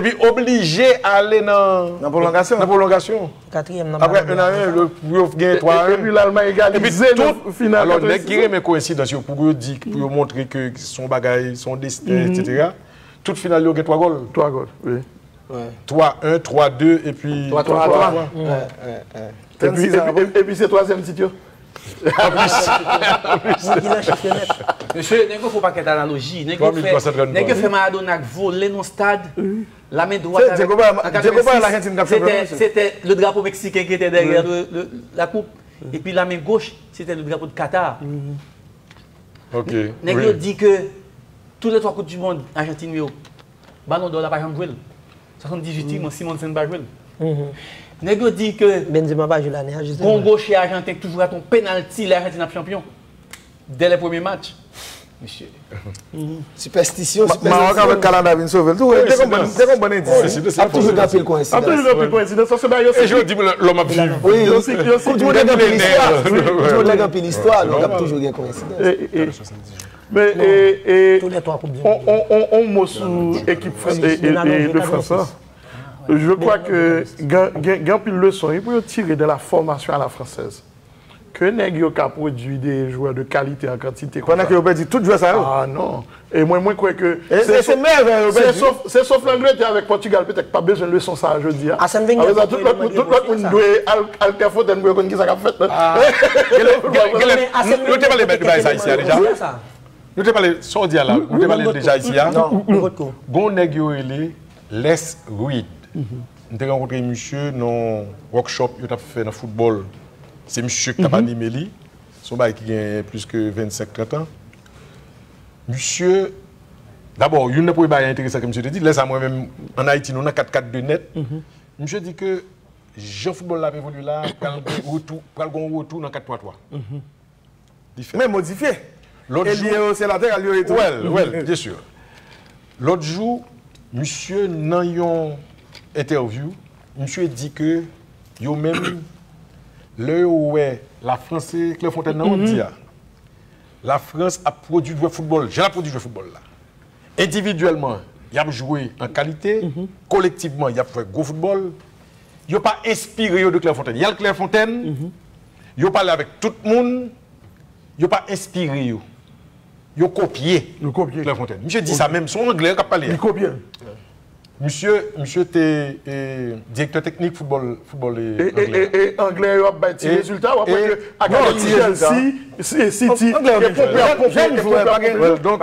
epi oblije ale nan Nan pwolongasyon. Nan pwolongasyon. Katriyèm nan Apre Balon en a Dò. En, yo gen twa Epi la, l mayga Epi lize tout, nan final alò, nèg ki katrevensis. Renmen koyensidans yo, pou yo di, pou yo montre ke se yon bagay, se yon desten, etsetera. Tout final yo gen twa gòl. Twa gòl, wi. Twa en, twa de, epi Twa, twa, twa. Epi, epi, epi se twazyèm tit yo. Moun ki nan chif yo nèt. Mesye, nèg yo fè yon pakèt analoji. Nèg yo fè, Twa mil twa san trannde. Nèg yo fè Maradona k vole nan stad. Lamen dwat Se Diego Maradona, an Diego Maradona, katrevensis, Argentine k ap se te, chanpyon. se te le drapeau mexicain ki te dèyè le, le, la coupe. Epi lamen goch, se te le drapeau de Qatar. Ok. Nèg yo di ke tout le twa koup di mond Ajantin yo, Balon dò la pa janm jwe l. Swasanndizuit, Simon Simonsen pa jwe l. Nèg yo di ke Benzema pa jwe lane a, jistèman. Gon goche ajanten toujou rate yon penalti lè Ajantin ap chanpyon. Dè lè premye match. Mesye. Sipèstisyon, Mawòk avèk Kanada vin sove l tou. Te konn bon endis. Ap toujou gen anpil koyensidans. Ap toujou gen anpil koyensidans. Sa se bagay yo E jodi, lòm ap viv. Wi, Koup di Mond gen anpil istwa. Koup di Mond gen anpil istwa, donk ap toujou gen koyensidans. Men, e, e, Tou lè twa koup di on, on, on, on mo sou ekip Frans, e, e, e, de Frans la. Je crois que gen, gen, gen anpil leson wi, pou yo tire de la formation à la française. Ke nèg yo ka pwodui de jwè de kalite an kantite. Pandan ke yo pèdi tout jwè sa yo. Ah non. E mwen, mwen kwè ke E se, se mèvè yo se pèdi. Sof, se sof Langletè avèk Pòtigal petèt pa bezwen leson sa a jodi a. Arsène Wenger Apre sa, pa tout lòt moun, tout lòt moun dwe al, al Kèfotèn pou yo konn kisa k ap fèt la. Nou te pale de bagay sa isi a deja. Nou te pale, sa w di a la, nou te pale deja isi a. Gon nèg yo rele Les Reed. M te rankontre misye nan workshop yo t ap fè nan foutbòl. Se misye ki t ap anime li. Se yon bagay ki gen plis ke vennsenk, trant an. Misye, dabò, youn nan premye bagay enteresan ke misye te di, lè sa mwen menm ann Ayiti, nou nan kat kat de nèt. Misye di ke jan foutbòl la ap evolye la, pral gen retou, pral gen yon retou nan kat twa twa. Li fèt. Men modifye. Lòt E li jou, se lateral yo ye tou. Well, well, byen si. Lòt jou, misye nan yon entèvyou, misye di ke yo menm, lè yo wè Lafrans, se Clairefontaine nan w ap di a. Lafrans ap pwodui jwè foutbòl, jan l ap pwodui jwè foutbòl la. Endividyèlman, Y ap jwe an kalite, kolektivman, y ap fè gwo foutbòl. Yo pa enspire yo de Clairefontaine. Y al Clairefontaine, yo pale avèk tout moun, yo pa enspire yo. Yo kopye Clairefontaine. Misye di sa menm, se yon anglè k ap pale a. Li kopye l. Misye, misye te eh, direktè teknik foutbòl, foutbòl eh, anglè. E anglè yo ap bay ti rezilta, w ap wè ke akademi Chelsea, City, ke Pope ap Pope, ke Pope ap Pope. Donk,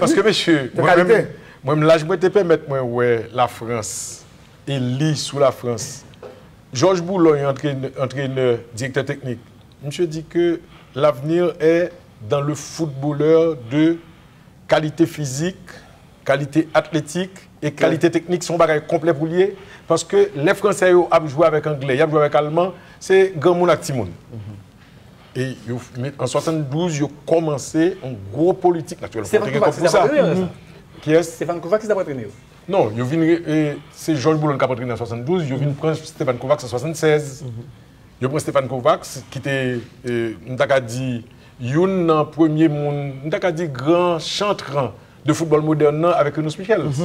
paske mesye, mwen menm, mwen menm laj mwen te pèmèt mwen wè Lafrans e li sou Lafrans. Georges Boulogne, antrenè, direktè teknik, misye di ke l'avenir est dans le footballeur de kalite fizik, kalite atletik e kalite teknik se yon bagay konplè pou l ye. Paske lè Fransè yo ap jwe avèk Anglè, y ap jwe avèk Alman, se granmoun ak timoun. E yo, an swasanndouz, yo kòmanse yon gwo politik natirèlman. Stefan Kovacs ki t ap antrenè sa. Kiyès? Stefan Kovacs ki t ap antrenè yo. Non, yo vin, se Georges Boulogne k ap antrenè an swasanndouz, yo vin pran Stefan Kovacs an swasannsèz. Yo pran Stefan Kovacs, ki te, eh, m ta ka di, youn nan premye moun, m ta ka di gran chantran de foutbòl modèn nan avèk Rinus Michels.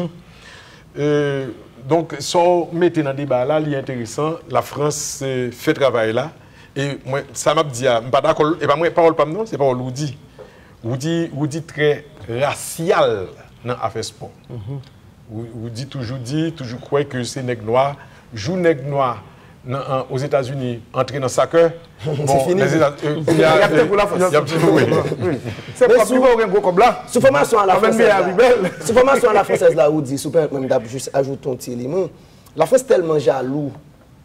Eh, donk, sa w mete nan deba a la, li enteresan. Lafrans eh, fè travay la. E mwen, sa m ap di a, m pa dakò, e pa mwen, pawòl pa m non, se pawòl Roudy. Roudy, Roudy trè rasyal nan afè spò. Ou, ou di toujou di, toujou kwè ke se nèg nwa. Jou nèg nwa nan, an, Ozetazini antre nan sakè, bon, Lèzetazini, y ap tankou Lafrans. Y ap tankou, wi. Se pwòp li pa gen gwo kòb la. Sou fòmasyon a la fransèz la, sou fòmasyon a la fransèz la, ou di, si w pèmèt mwen, m t ap jis ajoute yon ti eleman. Lafrans tèlman jalou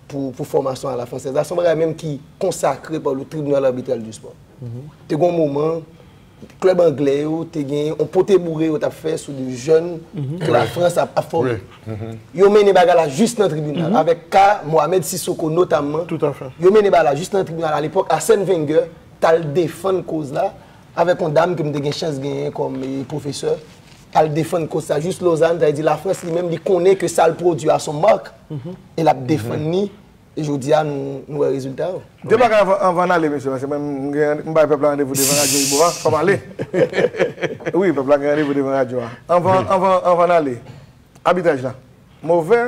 pou, pou fòmasyon a la fransèz la, se yon bagay menm ki konsakre pa le Tribunal Arbitral du Sport. Te gen yon moman, klèb anglè yo te gen yon pote boure yo t ap fè sou de jèn ke Lafrans ap, ap fòme. Yo mennen bagay la jis nan tribinal, avèk ka Mohamed Sissoko notamman. Yo mennen bagay la jis nan tribinal. Alepòk, Arsène Wenger t al defann koz la avèk yon dam ke m te gen chans genyen kòm eh, pwofesè. Al defann koz sa jis Lozàn, sa vle di Lafrans li menm li konnen ke sa l pwodui a se yon mak e l ap defann li. E jodi a, nou, nou wè rezilta yo. De bagay anvan, anvan n ale, mesye, paske mwen, m gen, m bay pèp la randevou devan radyo Ibo a, fò m ale. Wi, pèp la gen randevou devan radyo a. Anvan, anvan, anvan n ale, abitraj la. Move.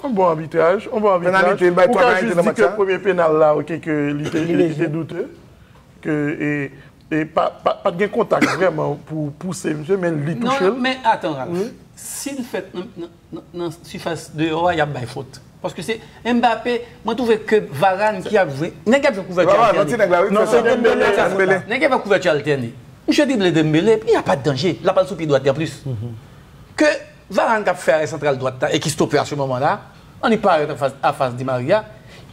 Yon bon abitraj, yon bon abitraj. Penalite, li bay twa penalite nan match la. Ou ka jis di ke premye penal la, ok, ke li te, li te doute. Ke, e, e pa, pa, pa t gen kontak vrèman pou pouse misye, men li touche l. Non, men atan, Ralph. Si l fèt nan, nan, nan, nan sifas deyò a, y ap bay fot. Paske se Mbappé, mwen twouve ke Varane ki ap jwe, nèg ki ap jwe kouvèti altène. Non, se Dembélé. Nèg ki ap fè kouvèti altène. Misye drible Dembélé, epi y a pa de danje. L ap al sou pye dwat li anplis. Ke Varane k ap fè arè santral dwat la e ki stopè a se moman la, annik parèt anfas, anfas Di Maria.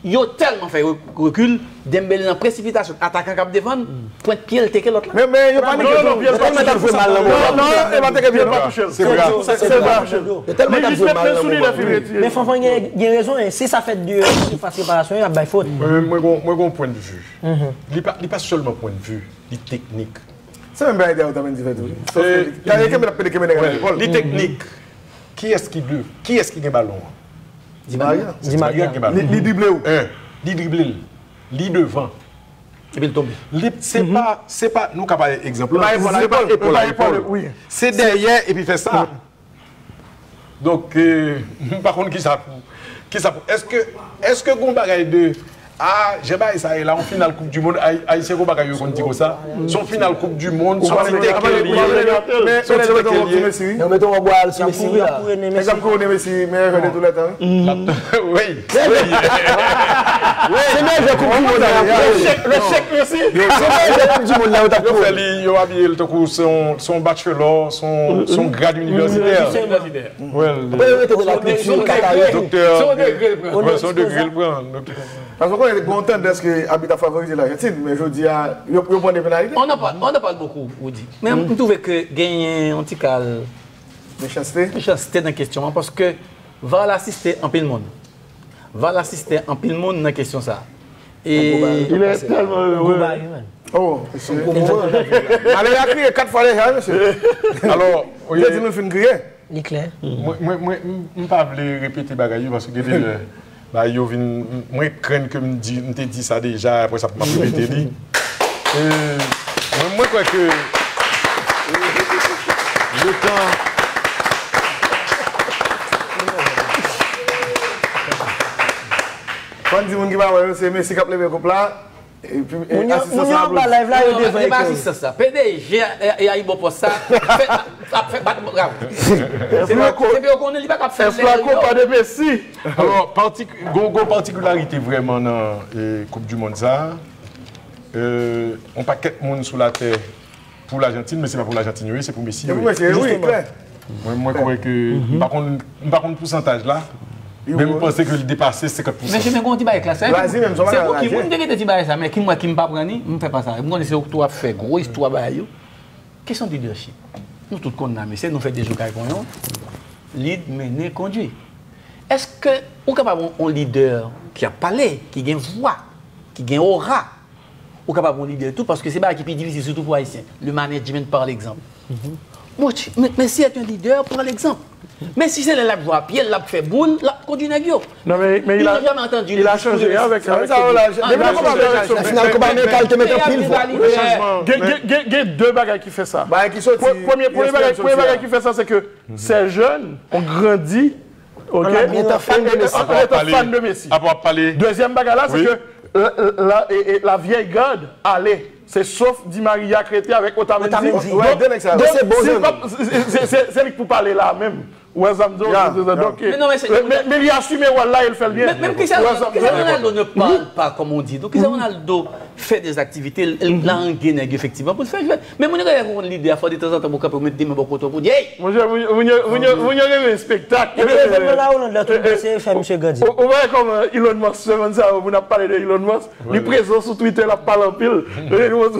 Yo tèlman fè re-, rekil, Dembélé nan presipitasyon, atakan k ap defann, pwent pye l teke lòt la. Men, men yo panike tou. Yo tèlman t ap jwe mal nan moman. Non, non, e pa teke pye non. Se vre. Se vre. Yo tèlman t ap jwe mal nan moman. Men Fanfan gen, gen rezon, si sa fèt deyò, sifas reparasyon, y ap bay fot. Mwen, mwen gon, mwen gon pwennvi. Li pa, li pa sèlman pwennvi, li teknik. Se menm bagay Dayo t ap di fè tou. Gade kenbe l ap pede kenbe nèg la nan epòl. Li teknik. Kiyès ki de, kiyès ki gen balon an? Di Maria. Di Maria ki gen balon. Li, li drible ou? En, li drible l. Li devan. Epi l tonbe. Li, se pa, se pa, nou ka bay egzanp lan. Se pa epòl a epòl. Se dèyè epi fè sa. Donk, eh, m pa konn kisa pou, kisa pou, èske, èske gon bagay de, ah, jan bagay sa ye la, yon final Coupe du Monde, Ay-, Ayisyen gon bagay yo konn di konsa, se yon final Coupe du Monde, se yon ti teke li ye, se yon ti teke li ye. Yo mete yon bwal sou Messi, wi, la. Nèg ap kourone Messi, meyè jwè de tou lè tan, wi. Wi. Se meyè jwè Coupe du Monde la. Le chèk, le chèk Messi. Se meyè jwè Coupe du Monde la, yo t ap kourone. Yo fè li, yo abiye l tankou se yon, se yon bachelor, se yon, se yon grad inivèsitè. Well, se yon degre l pran. Doktè, se yon degre l pran. Paske w konnen, gen yon tandans ke abit ap favorize Lajantin, men jodi a, yo, yo pran de penalite. On en parle, on en parle beaucoup, Roudy. Men m twouve ke genyen yon ti kal mechanste, mechanste nan kesyon an, paske VAR la asiste anpil moun. VAR la asiste anpil moun nan kesyon sa. E il est tellement heureux. Oh, mesye. Malere a kriye kat fwa deja, mesye. Alò, ou te di nou fin kriye. Li klè. Mwen, mwen, mwen, m, m pa vle repete bagay yo, paske gen de lè, bagay yo vin, m, mwen krenn ke m di, m te di sa deja, apre sa pou m ap repete li. E, mwen, mwen kwè ke letan Ban di moun ki pa wè yo, se Messi k ap leve koup la. Epi, e, moun yo, asistans moun yo la anba aplodi. Live la, yo devan ekran. Asistans la. P D G e, e, e, Ayibo Post sa, fè, ap fè bat bravo. Se pou yo konnen li pa ka fè lè yo. Copa de Messi. Alò, gon, gon patikilarite vrèman nan e, Koup di Mond sa. E, yon pakèt moun sou latè pou Lajantin, men se pa pou Lajantin yo ye, se pou Messi yo ye. Se pou Messi yo ye, wi, klè. Mwen, mwen kwè ke, m pa konn, m pa konn pousantaj la, men m panse ke li depase senkant pousan. Mesye, men gon ti bagay klas la. Brazil menm, se yon bagay pou ki moun te gentan ti bagay sa, men ki mwen ki m pa pran ni, m fè pa sa. M konnen se ou tou ap fè gwo istwa bagay yo. Kesyon leadership. Nou tout konn la, mesye, nou fè de jou kay konyon. Lead, mennen, kondui. Èske ou kapab yon, yon lidè ki ap pale, ki gen vwa, ki gen ora, ou kapab yon lidè tou, paske se bagay ki pi difisil, sitou pou Ayisyen. Le management par l'exemple. Messi est un leader par l'exemple. Messi se lè l ap jwe a pye l, l ap fè boul, l ap kondui nèg yo. Non, mais, mais il a, il a changé avec, avec. La final Copa America, li te met anpil vwa. Gen, gen, gen, gen de bagay ki fè sa. Premye, premye bagay, premye bagay ki fè sa, se ke ces jeunes ont grandi, ok, en étant fan de Messi. Dezyèm bagay la, se ke la, la, la, e, e, la vieille garde ale. Se sof Di Maria k rete avèk Otamendi. Otamendi. Donk, donk, se bon si l pa, se, se, se, se li k pou pale la menm. Ou wè sa m di w? Donk, men, men li asime wòl la e l fè l byen. Men, men kisa, kisa Ronaldo ne parle pas, comme on dit? Donk, kisa Ronaldo fè des activités, l, l, la ange nèg efektivman pou l fè jwèt. Men moun yo genlè konn lidè a, fò detanzantan pou kanpe, ou met de men bò kote w pou di, hey! Monchè, moun yo, moun yo, moun yo, moun yo renmen espektak. Epi evènman la Hollande la, tout se fè misye grandi. Ou, ou wè kòman Elon Musk, semèn sa yo, moun ap pale de Elon Musk, li prezan sou Twitter, l ap pale anpil. Mwen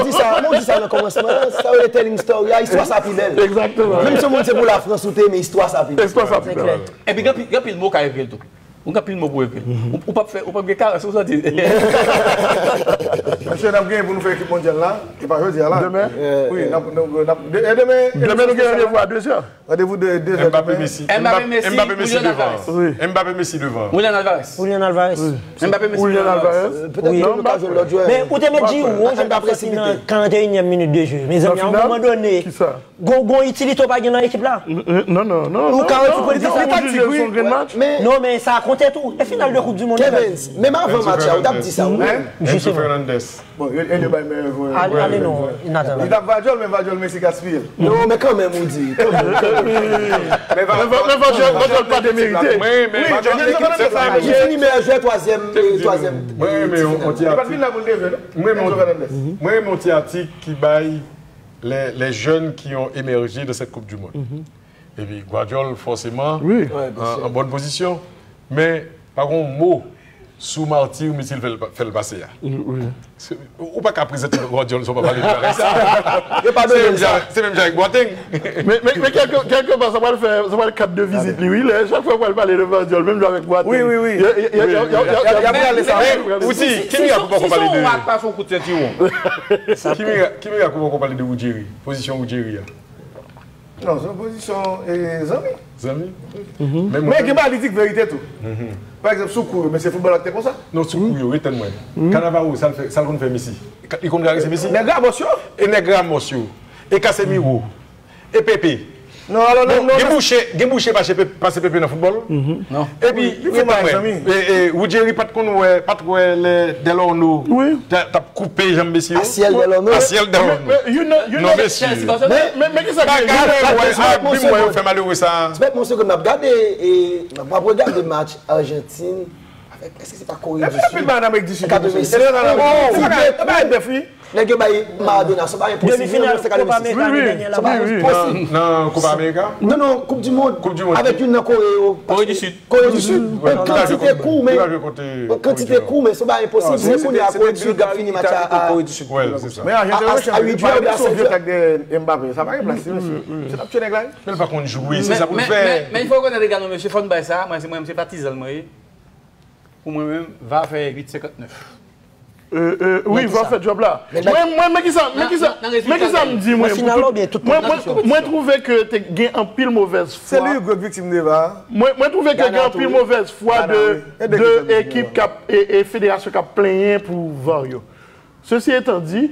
di sa, mwen di sa nan kòmansman an, sa yo rele telling story a, istwa sa pi bèl. Egzakteman. Menm si yon moun se pou Lafrans ou te, men istwa sa pi bèl. Istwa sa pi bèl. Epi gen anpil, gen anpil mo ka ekri l tou. Ou gen anpil mo pou ekri. Ou, ou p ap fè, ou p ap gen karans, ou santi. Mesye, n ap genyen pou nou fè ekip mondyal la. E pa jodi a la. Demen? Wi, n ap, n ap, n ap, de-, e demen, demen nou gen randevou a de zè. Randevou de de zè demen. Mbappé, Messi. Mbappé, Messi, Mbappé, Messi devan. Mbappé, Messi devan. Julian Alvarez. Julian Alvarez. Mbappé, Messi, Julian Alvarez. Petèt nou ka jwenn lòt jwè. Men ou te met Giroud, ou jwenn Giroud nan karannteyinyèm minit de jeu. Mezanmi, a yon moman done, gon, gon itilite w pa gen nan ekip la. Non, non, non. Ou ka wè ti politik sa. Li taktik, wi. Non, men sa konte tou. E final de Koup di Mond. Kevin, menm avan match la, ou t ap di sa, wi. Enzo Fernandez. Bon, yo, Enzo bay meyè jwè. Ale, ale non, Nathan. Li t ap Vadiol, men Vadiol Messi gaspiye l. Non, men kanmenm, ou di. Kanmenm, kanmenm. Men Vadiol, men Vadiol pa demerite. Wi, Vadiol, Enzo Fernandez la. Li fini meyè jwè twazyèm, twazyèm. Mwen renmen yon ti atik. Mwen renmen yon ti atik ki bay les, les jeunes qui ont émergé de cette Coupe du Monde. Epi Guardiol, fòseman, an, an bòn pozisyon. Men, pa gen yon mo sou mati ou Messi fè l, fè l pase a. Se, ou pa ka prezante Guardiol san w pa pale de bagay sa. Yo pa bezwen sa. Se menm jan, se menm jan avèk Boateng. Men, men, men kèlke, kèlke pa, sa pral fè, sa pral kat de vizit li, wi. Lè, chak fwa pral pale de Guardiol, menm jan avèk Boateng. Wi, wi, wi. Y ap rale sa. Men, ou di, ki mirak ou poko pale de. Ki mirak, ki mirak ou poko pale de Ruggieri, pozisyon Ruggieri a? Non, se yon pozisyon, e, zanmi. Zanmi? Men gen bagay li di k verite tou. Pa egzanp, sou kou yo, men se foutbòl la k te konsa. Non, sou kou yo, wi, tann mwen. Cannavaro, sa l fè, sa l konn fè Messi? Li konn karese Messi? Nèg Ramos yo. E nèg Ramos yo. E Casemiro. E Pepe. Non, alò, non, non, gen bouche, gen bouche pase Pepe nan foutbòl. Non. Epi, wi, tann mwen. E, e, Ruggieri pa t konn wè, pa t wè lè Delormeau t ap koupe janm Messi yo. Asiel Delormeau. Asiel Delormeau. Non, mesye. Men, men, men kisa ki rive? Gade, wè, abim, wè, yo fè malere sa. Ti bèt, yon segonn, m ap gade, e, m ap regade match Argentine avèk, èske se pa Kore di Sid? Anpil bagay nan Amerik di Sid, mesye. Ti bèt, wi. Nèg yo bay Maradona, se pa enposib. Demi final Copa America, dènye la. Se pa enposib. Nan, nan Copa America? Non, non, Koup di Mond. Koup di Mond. Avèk youn nan Kore yo. Kore di Sid. Kore di Sid. Yon kantite kou, men, yon kantite kou, men se pa enposib. Se kounye a Kore di Sid k ap fini match a, a, a, a uit jwè oubyen a sèt jwè. Mbappé, sa pa gen plas li, mesye. Misye t ap tye nèg la, wi. Men l pa konn jwe, se sa pou l fè. Men, men, men, men, il faut reconnaître également, mesye, fò n bay sa, mwen, se mwen, se patizan l mwen ye. Pou mwen menm, va fè uit senkantnèf. Wi, va fè djòb la. Mwen, mwen, men kisa, men kisa, men kisa m di, mwen, mwen, mwen twouve ke te gen anpil movèz fwa. Se li gwo viktim de va. Mwen, mwen twouve ke gen anpil movèz fwa de, de ekip k ap, e, e federasyon k ap plenyen pou var yo. Ceci étant dit,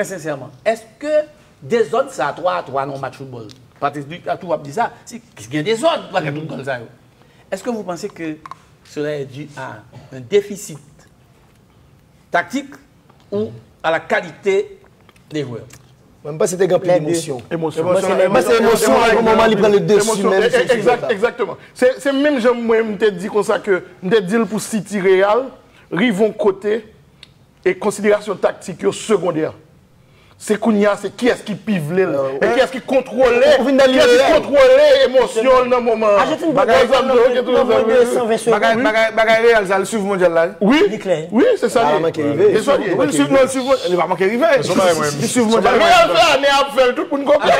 très sincèrement, est-ce que dezòd sa, twa a twa nan yon match football, Patrice Duc a tou ap di sa, si gen dezòd, malgré tout gòl sa yo. Est-ce que vous pensez que cela est dû à un déficit tactique ou à la qualité des joueurs? Mwen, m panse te gen anpil emosyon. Emosyon. Mwen panse emosyon an, pou moman, li pran le desi menm sou Exactement. Se menm jan mwen, m te di konsa ke m te di l pou City Real, rive yon kote, e konsiderasyon taktik yo segondè. Se kounye a, se kiyès ki pi vle l. E kiyès ki kontwole, kiyès ki kontwole emosyon l nan moman an. Ajoute yon bagay nan mwen de san ven segonn. Bagay Real sa, li swiv mondyal la. Wi, wi, se sa li ye. Se sa li ye. Li swiv, non, li swiv, li pa manke rive. Li swiv mondyal. Real fè ane ap fè l, tout moun konprann.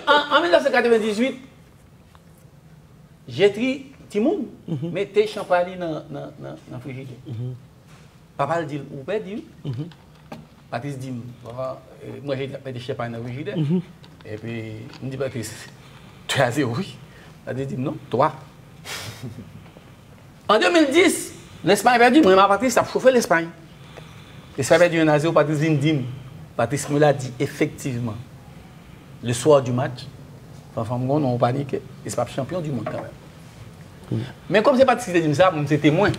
An mil nèf san katrevendizuit, Jetri, timoun, mete chanpay li nan, nan, nan, nan frijidè. Papa l di l, ou pèdi wi. Patrice di m, papa, manje mete chanpay nan frijidè. Epi, m di Patrice, twa zewo wi. Patrice di m, non, twa. An de mil dis, Lespay pèdi, mwen ak Patrice t ap chofe Lespay. Lespay pèdi en à zéro, Patrice vin di m. Patrice me l'a dit effectivement. Le soir du match, Fanfan, m gon non, ou panike. Lespay chanpyon di mond kanmenm. Men kòm se Patrice ki te di m sa, mwen se temwen.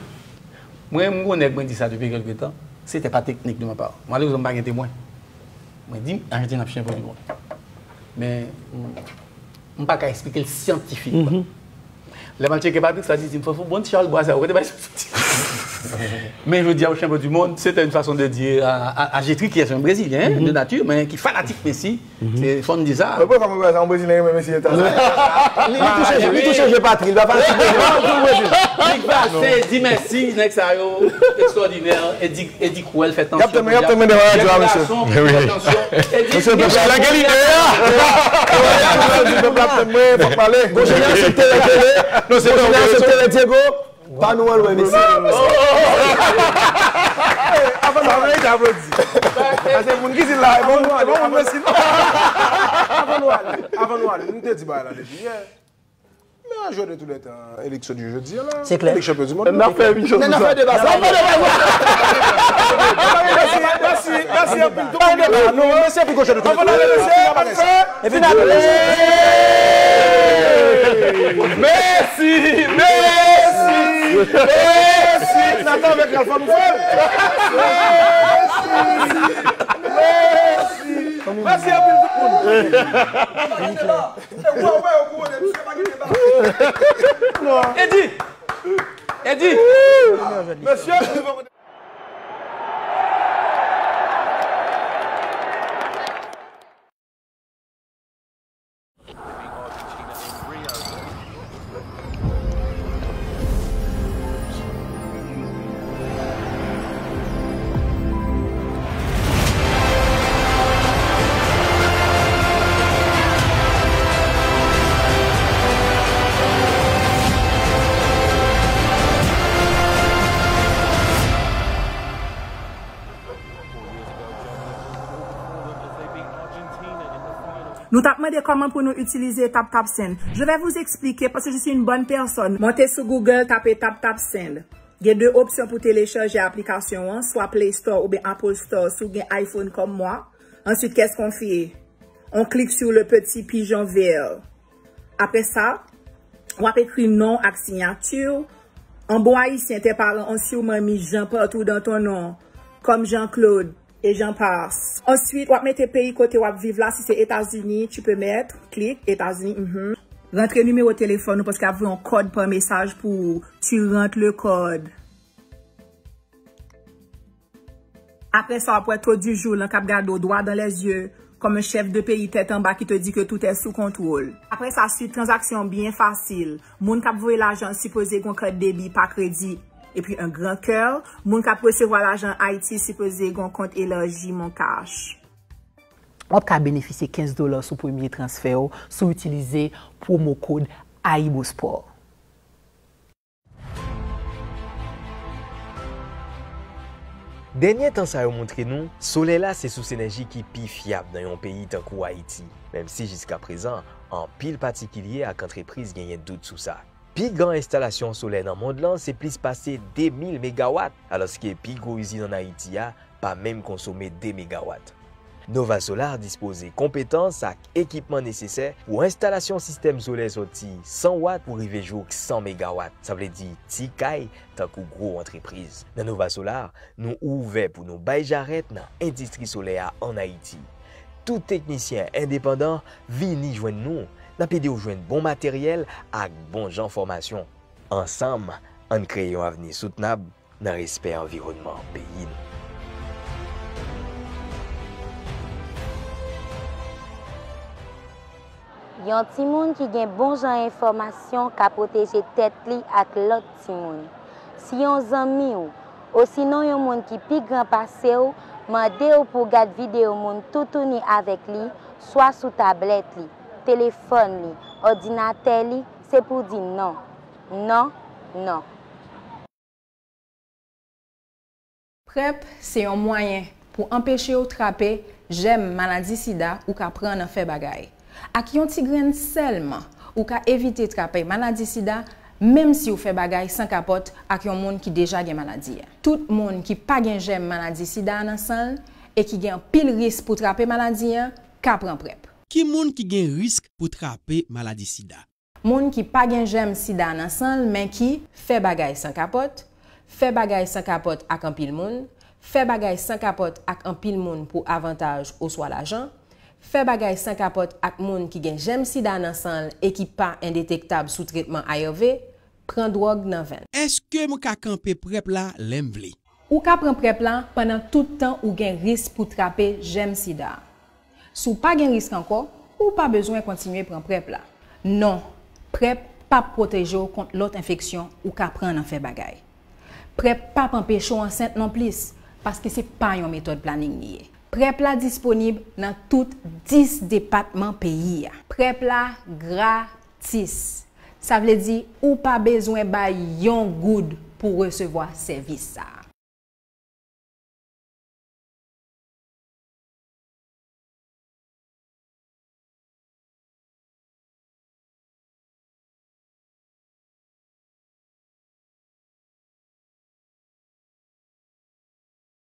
Mwen, m gon nèg mwen di sa depi kèlke tan. C'était pas technique de ma part. Malerezman, m pa gen temwen. Mwen di m, Ajantin ap chanpyon di mond. Men, m, m pa ka eksplike l syantifikman. Lè m al tcheke Patrice, sa di, di m, Fanfan, bon ti Charles Bois sa, ou kote bay sa soti? Men jodi a, ou chanpyon di mond, c'était une façon de dire à, à, à Jetry, qui est un Brésilien, hein, de nature, mais qui fanatik Messi, se fò n di sa. Mwen, premye fwa mwen wè sa, yon Brezilyen renmen Messi eta sa. Li, li tou chanje, li tou chanje patri, li pa fanatik Brezil. Li pase, di Messi, nèg sa yo, ekstwòdinè, Eddie, Eddie Cruel fè tansyon. Y ap tann mwen, y ap tann mwen devan radyo a, mesye. Mesye, mesye, lage lide a! Pèp la ap tann mwen, fòk pale. Gon jenerasyon ki te rete, gon jenerasyon ki te rete, Diego. Pa nou al wè Messi. Avan nou ale, aplodi. Pase moun ki di la, e bon, e bon moun Messi non. Avan nou ale, avan nou ale, nou te di bagay la depi yè. Meilleur joueur de tous les temps, eleksyon di jodi a la. Se klè. Eleksyon chanpyon di mond. N ap fè emisyon sou sa. N ap fè deba sa. N ap fè deba sa. Mèsi, mèsi, mèsi anpil. Tout moun deba. Non, mèsi anpil, kochon de tout. Avan nou ale, mesye, avan nou fè. Epi n ap Messi, Messi, Messi. Natan avèk Ralph, ann fè l. Messi, Messi. Mèsi anpil tout moun. Eddie, Eddie. Mesye, Nou t ap mande kòman pou nou itilize TapTapSend. Je vais vous expliquer parce que je suis une bonne personne. Monte sou Google, tape TapTapSend. Gen de opsyon pou telechaje aplikasyon an, swa Play Store oubyen Apple Store si w gen iPhone comme moi. Ensuite, qu'est-ce qu'on fait? On clique sur le petit pigeon vert. Apre sa, w ap ekri non ak siyati w. En bon haïtien, tes parents ont sûrement mis Jean partout dans ton nom, comme Jean-Claude et j'en passe. Ensuite, w ap mete peyi kote w ap viv la, si se Etazini, tu peux mettre, clique, Etazini, mhm. Rantre nimewo telefòn ou paske y ap voye yon kòd pa mesaj pou ou. Tu rentres le code. Apre sa, w ap wè taux du jour lan k ap gade w droit dans les yeux, comme un chef de pays tête en bas qui te dit que tout est sous contrôle. Apre sa, swit tranzaksyon byen fasil. Moun k ap voye lajan sipoze gen yon kart debi pa kredi epi un grand cœur. Moun k ap resevwa lajan Ayiti sipoze gen yon kont elaji Mon Cash. W ap ka benefisye kenz dola sou premye transfè w si w itilize pwomo kòd AyiboSport. Dènye tan sa yo montre nou, solèy la se sous enèji ki pi fyab nan yon peyi tankou Ayiti, menm si jiskaprezan, anpil patikilye ak antrepriz genyen dout sou sa. Pi gran enstalasyon solè nan mond lan se plis pase de mil megawat, alòske pi gwo izin ann Ayiti a pa menm konsome de megawat. Nova Solar dispoze konpetans ak ekipman nesesè pou enstalasyon sistèm solè sòti san wat pou rive jouk san megawat, sa vle di ti kay tankou gwo antrepriz. Nan Nova Solar, nou ouvè pou nou bay jarèt nan endistri solè a ann Ayiti. Tout teknisyen endepandan vini jwenn nou, n ap ede w jwenn bon materyèl ak bon jan fòmasyon. Ansanm, ann kreye yon avni soutenab nan respè anviwònman peyi nou. Yon timoun ki gen bon jan enfòmasyon ka pwoteje tèt li ak lòt timoun. Si yon zanmi w, osinon yon moun ki pi gran pase w, mande w pou w gad videyo moun toutouni avèk li, swa sou tablèt li, telefòn li, òdinatè li, se pou w di non. Non, non. PrEP se yon mwayen pou anpeche w trape jèm maladi sida ou ka pran nan fè bagay. Ak yon ti grenn sèlman, ou ka evite trape maladi sida menm si w fè bagay san kapòt ak yon moun ki deja gen maladi a. Tout moun ki pa gen jèm maladi sida a nan san l e ki gen anpil risk pou trape maladi a ka pran prèp. Ki moun ki gen risk pou trape maladi sida? Moun ki pa gen jèm sida nan san l men ki fè bagay san kapòt, fè bagay san kapòt ak anpil moun, fè bagay san kapòt ak anpil moun pou avantaj oswa lajan, fè bagay san kapòt ak moun ki gen jèm sida nan san l e ki pa endetektab sou tretman A R V, pran dwòg nan venn. Èske m ka kanpe prèp la lè m vle? Ou ka pran prèp la pandan tout tan ou gen risk pou trape jèm sida a. Si w pa gen risk ankò, ou pa bezwen kontinye pran prèp la. Non, prèp p ap pwoteje w kont lòt enfeksyon ou ka pran nan fè bagay. Prèp p ap anpeche w ansent nonplis, paske se pa yon metòd planin li ye. Prèp la disponib nan tout dis depatman peyi a. Prèp la gratis. Sa vle di ou pa bezwen bay yon goud pou resevwa sèvis sa a.